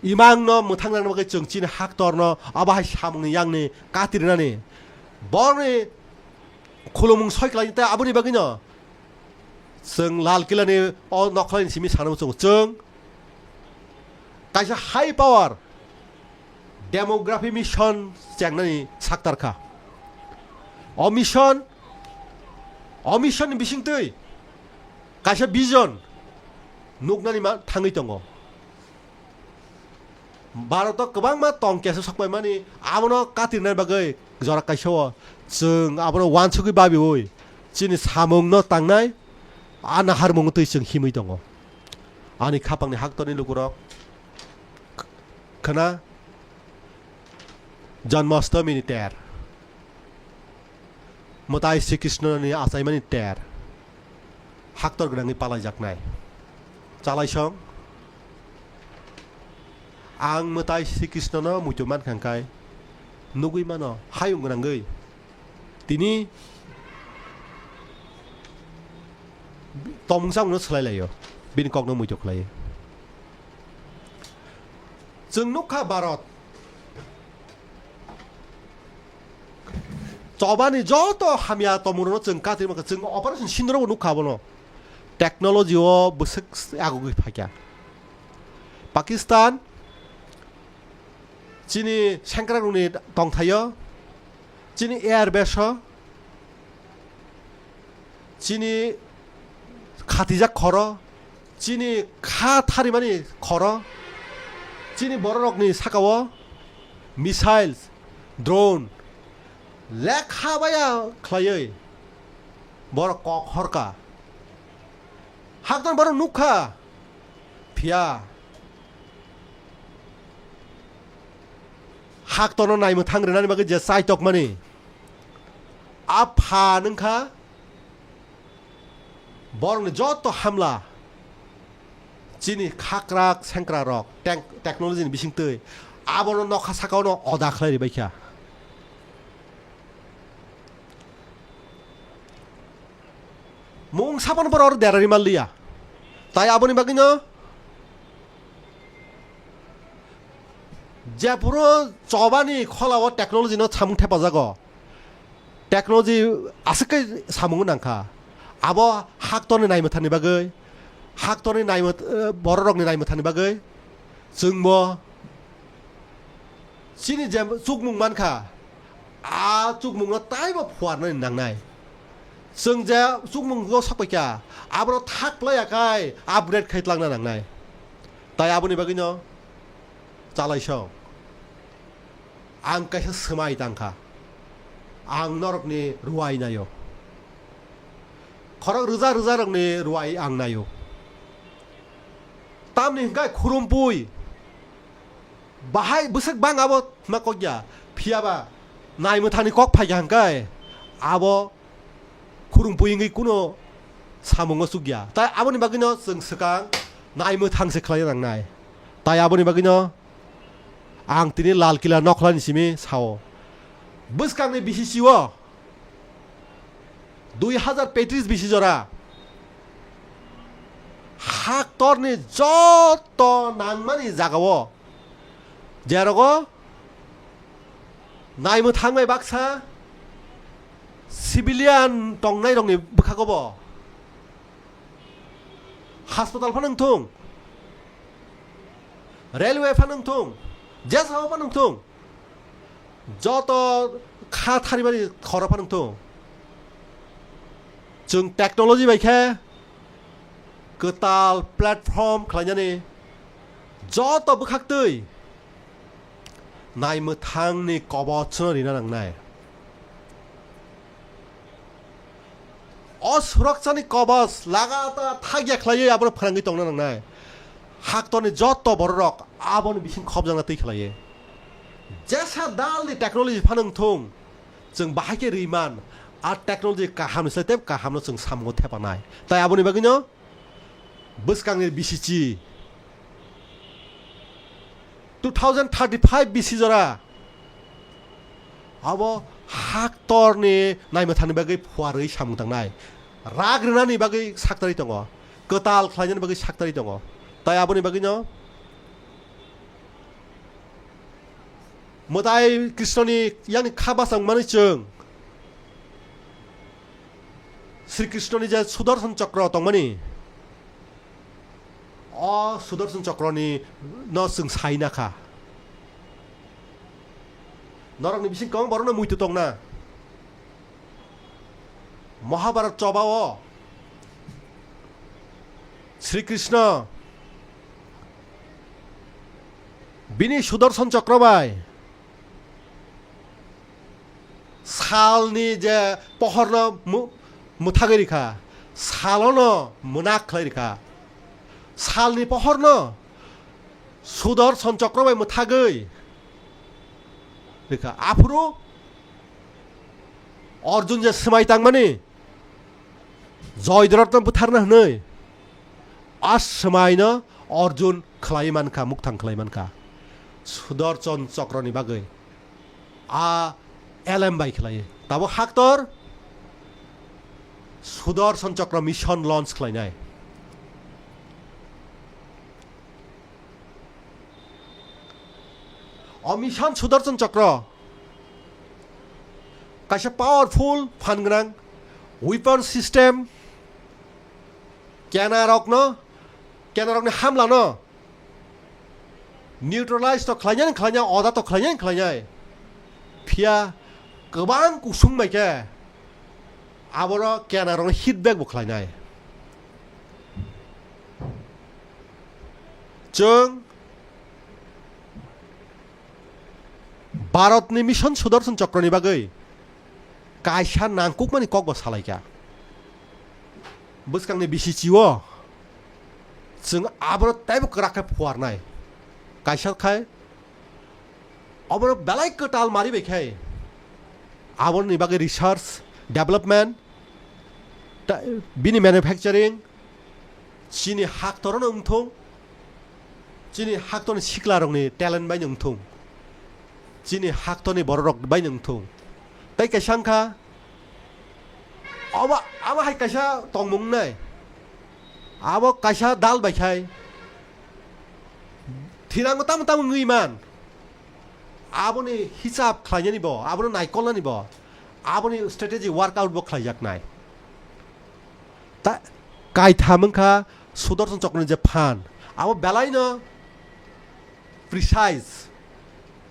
imangno mwthang nangna bagwi chwng chini haktorno abo hai samungni yangni katirinani borokni khulumung soi khlaini, tei aboni bagwino chwng Lal Kilani o nokhlaini simi sana muchungo. Chwng kaisa high power demography mission chengnani saktar kha. O mission, o mission ni bisingtwi kaisa vision nuknani ma thangwi tongo. Bharoto kwbangma tong kesa sokpaimani, abono katirnai bagwi jora kaisa o chwng abono uansugwi babiui chini samungno tangnai, a naharmung twi chwng himwi tongo. Ani khapangni haktorni lukurok khna Janmashtami ni ter. Mwtai Sri Krishna ni achaimani ter. Haktor gwnangwi palaijaknai. Chalaisong. Ang mwtai Sri Krishna no muitu mankha hwnkhe nugwi mano hayung gwnangwi. Tini tongmung chamungno swlai laio. Bini kokno muitu khlaiwi. Chwng nukha Bharat. Chobani joto hamya tongmungrokno chwng katirma kha, chwng Operation Sindoor bo nukha abono. Technology o bwswk agugwi phaikha. Pakistan chini sengkrakrokni tongthaio chini air base o, chini khatijak khoro, chini kha tharimani khoro, chini bororokni sakao missiles, drone, lekha baya khlaiwi borok kok horka. Haktorni borok nukha, phiya haktorno naimwthang rwnani bagwi je chaitokmani a phan wngkha. Borokni joto hamla chini khakrak sengkrak rok teng-, technology ni bisingtwi abono nokha sakao no oda khlai ribaikha. Mung sapan borok oro derari manliya. Tai aboni bagwino jephuru chobani kholao technology no samung thepajago. Technology aswk khe samung nangkha. Abo haktorni naimwthani bagwi, haktorni naimwth-, eh, bororokni naimwthani bagwi chwngbo chini je chukmung mankha, a chukmungno taibo phuarnani nangnai. Chwng je chukmungo sokpaikha, abono thak playa khai upgrade khai tlangna nangnai. Tai aboni bagwino chalaisong. Ang kaisa swmai tangkha. Ang norokni ruwai naio. Khorok rwja rwja rokni ruwai ang naio. Tamni hwnkhe khurumpui. Bahai bwswk bang abo ma kokya. Phiyaba naimwthani kok phaikha hwnkhe abo khurung puyungwi kuno samungo chukya. Tai aboni bagwino chwng swkang naimwthang se khlai nangnai. Tai aboni bagwino ang tini Lal Kila nokhlani simi sao. Bwskangni B C C o dui hazar petris bisi jora haktorni joto nangmani jagao jerogo naimwthang bai baksa civilian tongnairokni bwkhagobo hospital phano wngthung, railway phano wngthung, jesao phano wngthung, joto kha tharimani khoro phano wngthung. Chwng technology bai khe kwtal platform khlainani joto bwkhaktwi naimwthangni kobosno rina nangnai. O suroksani kobos lagatar thagya khlaiwi abono phrangwi tongna nangnai. Haktorni joto bororok aboni bising khopjakna twi khlaiwi. Jesa dalni technology phano wngthung, chwng bahai khe rwi man, a technology kahamni slai tei kahamno chwng samungo thepanai. Tai aboni bagwino bwskangni B C C two thousand thirty-five B C jora abo haktorni naimwthangni bagwi phuarwi samung tangnai, rak rwnani bagwi saktarwi tongo, kwtal khlainani bagwi saktarwi tongo. Tai aboni bagwino Mwtai Krishnoni yakni kha bachang manwi chwng Sri Krishnoni je Sudarshan Chakra tongmani, o Sudarshan Chakrani no chwng sai na kha. Norokni bising kwbang borokno muitu tongna. Mahabharat chobao Sri Krishna bini Sudarshan Chakra bai salni je pohorno mu-, mwthagwi rikha, salono mwnak khlai rikha, salni pohorno Sudarshan Chakra bai mwthagwi rikha. Aphuru Arjun je swmai tangmani, Joyodratno butharna hwnwi a swmaino Arjun khlai mankha, mukthang khlai mankha Sudarshan Chakrani bagwi. A elem bai khlai. Tabuk haktor Sudarshan Chakra mission launch khlainai. O mission Sudarshan Chakra kaisa powerful phan gwnang weapon system, kenarokno, kenarokni hamlano neutralize to khlainani khlainai, oda to khlainani khlainai. Phiya kwbang kusung bai khe aborok kenarokno feedback bo khlainai. Chwng Bharatni Mission Sudarshan Chakrani bagwi kaisa nangkukmani kokbo salaikha. Bwskangni B C C o chwng abono teibo kwrak khe phuarnai. Kaisa khai obono belai kwtal mari bai khai aboni bagwi research, development, ta-, bini manufacturing, chini haktorono wngthung, chini haktorni siklarokni talent bai wngthung, chini haktorni bororok bai wngthung. Tei kaisa wngkha, obo, abo hai kaisa tongmung wngnai. Abo kaisa dal bai khai thinango tamo tamo wngwi man. Aboni hisab khlainani bo, abono naikolnani bo, aboni strategy workout bo khlaijaknai. Ta-, kaitham wngkha Sudarshan Chakrani je phan, abo belaino precise,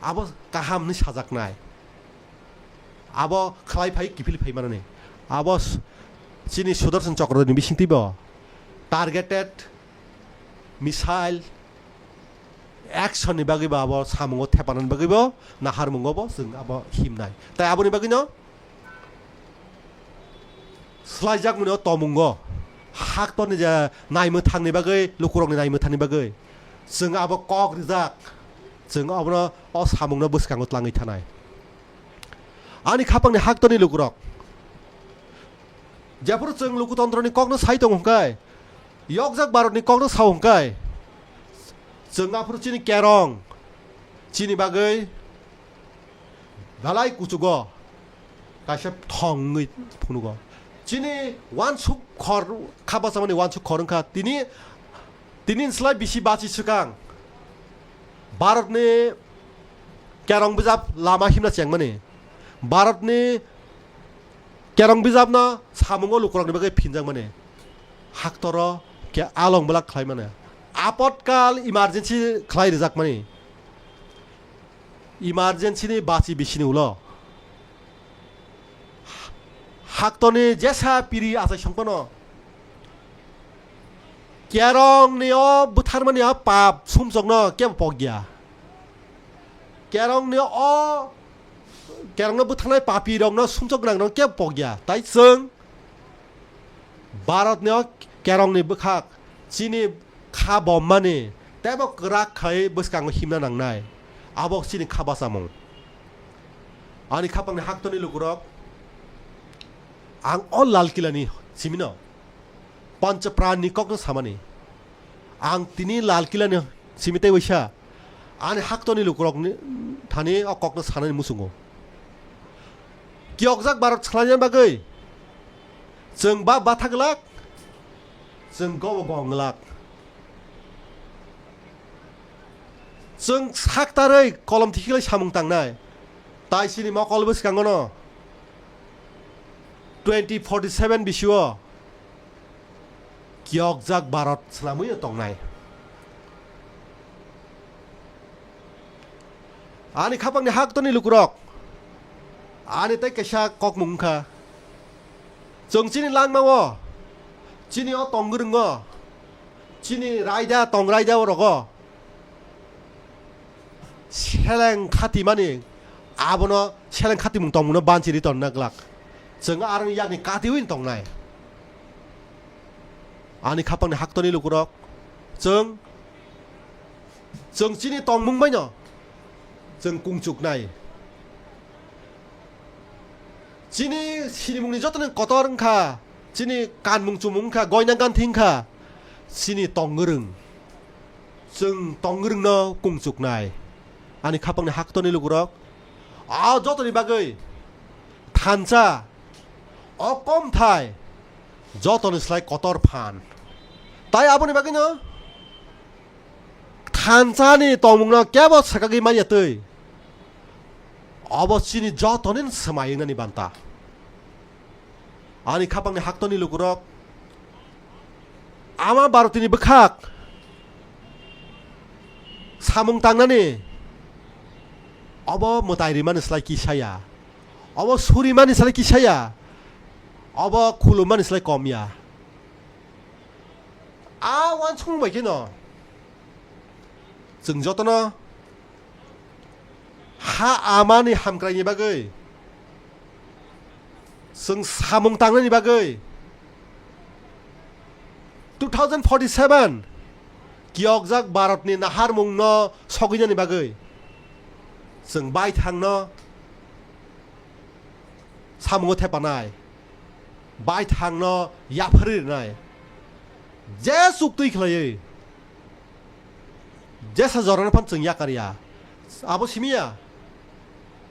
abo kaham hwnwi sajaknai. Abo khlai phai kiphil phai manani. Abo s-, chini Sudarshan Chakrani bisingtwi bo targeted missile action ni bagwi bo abo samungo thepanani bagwi bo naharmungo bo chwng abo himnai. Tai aboni bagwino swlaijakmani o tomungo haktorni je naimwthangni bagwi, lukurokni naimwthangni bagwi chwng abo kok rijak, chwng abono o samungno bwskango tlangwi thanai. Ani khapangni haktorni lukurok, jephuru chwng lokotontroni kokno sai tongo hwnkhe, yokjak Bharatni kokno sao hwnkhe, chwng aphuru chini kerong, chini bagwi belai kuchugo kaisa thong wngwi phunugo. Chini uansuk khor, kha bachamani uansuk khor wngkha tini, tini slai bisi bachi swkang Bharatni kerong bijap lama himna chengmani, Bharatni kerong bijapno samungo lukurokni bagwi phinjakmani, haktoro khe along belak khlaimani, apotkal emergency khlai rijakmani, emergency ni bachi bisini ulo haktorni jesa piri achai songphano kerongni o bwtharmani o pap sumsokno kebo pokya. Kerongni o, kerongno bwtharnai papirokno sumsok gwnangrokno kebo pokya. Tai chwng Bharatni o kerongni bwkhak chini kha bommani teibo kwrak khai bwskango himna nangnai. Abo chini kha bachamung. Ani khapangni haktorni lukurok, ang o Lal Kilani simino Pancha Pranni kokno samani. Ang tini Lal Kilani simi tei waisa ani haktorni lukurokni thani o kokno sanani muchungo. Kiyokjak Bharat swlaina bagwi chwng ba batha glak, chwng gobo gong glak. Chwng saktarwi kolom thikhlai samung tangnai. Tai chini mokol bwskangono twenty forty seven bisio kiyokjak Bharat swnamwi tongnai. Ani khapangni haktorni lukurok, ani tei kaisa kokmung wngkha. Chwng chini langmao, chini o tong rwngo, chini raida tong raida o rogo seleng khatimani, abono seleng khatimung tongmungno banchiri tonna glak. Chwng aroni yakni katiwi tongnai. Ani khapangni haktorni lukurok, chwng, chwng chini tongmung baino chwng kungchuknai. Chini sinimungni jotoni kotor wngkha, chini kanmung chumung wngkha, goina ganthi wngkha, chini tongwrwng. Chwng tongwrwngno kungchuknai. Ani khapangni haktorni lukurok, a jotoni bagwi thansa o komthai jotoni slai kotor phan. Tai aboni bagwino thansani tongmungno kebo swkagwi manya twi. Obo chini jotoni swmai wngnani banta. Ani khapangni haktorni lukurok, ama Bharotini bwkhak samung tangnani obo mwtai rimani slai kisa ya. Obo surimani salai kisa ya. Obo khulumani salai kom ya. A uansukmung bai kheno chwng jotono ha amani hamkraini bagwi, chwng samung tangnani bagwi, two thousand forty-seven kiyokjak Bharatni naharmungno sogwinani bagwi chwng baithangno samungo thepanai, baithangno yapharwi rwnai, je chuktwi khlaiwi, jesa jorano phan chwng yakar ya. Abo simi ya,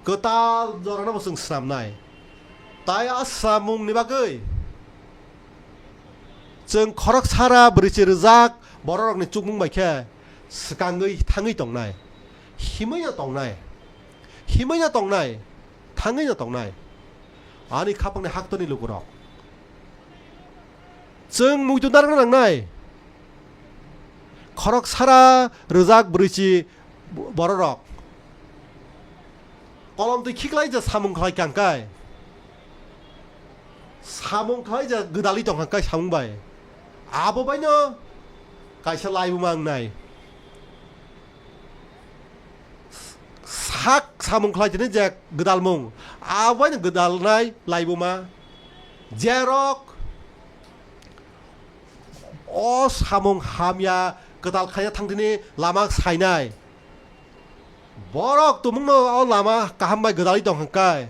kwtal jorano bo chwng snamnai. Tai a snamungni bagwi chwng khorok sara bwrwichi rwjak bororokni chukmung bai khe swkangwi thangwi tongnai, himwi no tongnai, himwi no tongnai, thangwi no tongnai. Ani khapangni haktorni lukurok, chwng muitu narwkna nangnai. Khorok sara rwjak bwrwichi bororok kolom twi khiklai je samung khlai kangkai, samung khlai je gwdalwi tongkha kai samung bai. Abo baino kaisa laibuma wngnai. Sak samung khlai tini je gwdalmung, abo baino gwdalnai laibuma. Jerok o samung hamya kwtal khlaina thangtini lama sainai. Borok tumungno o lama kaham bai gwdalwi tong hwnkhai,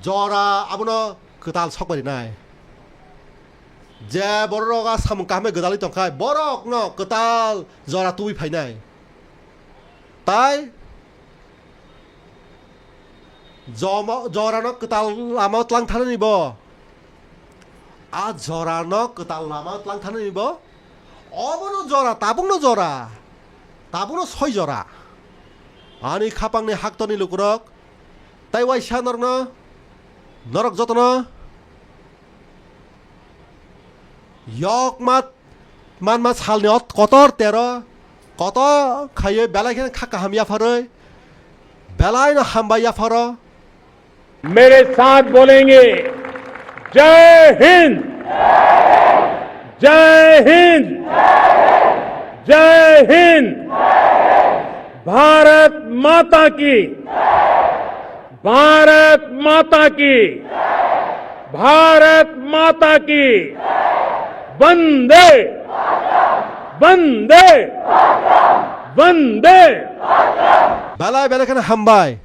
jora abono kwtal sok bai rinai. Je borok a samung kaham bai gwdalwi tongkhai, borokno kwtal jora tubui phainai. Tai jomo-, jorano kwtal lama tlang thanani bo. A jorano kwtal lama tlang thanani bo. Obono jora, tabukno jora. Tabukno soi jora. Ani khapangni haktorni lukurok. Tai waisa norokno, norok jotono yokma manma salni ot-, kotor tero, kotor khaiwi belai kheno kha kaham yapharwi, belaino hambai yapharo. मेरे साथ बोलेंगे, जय हिंद, जय हिंद, जय हिंद। भारत माता की, भारत माता की, भारत माता की। वंदे, वंदे, वंदे। Belai belai kheno hambai.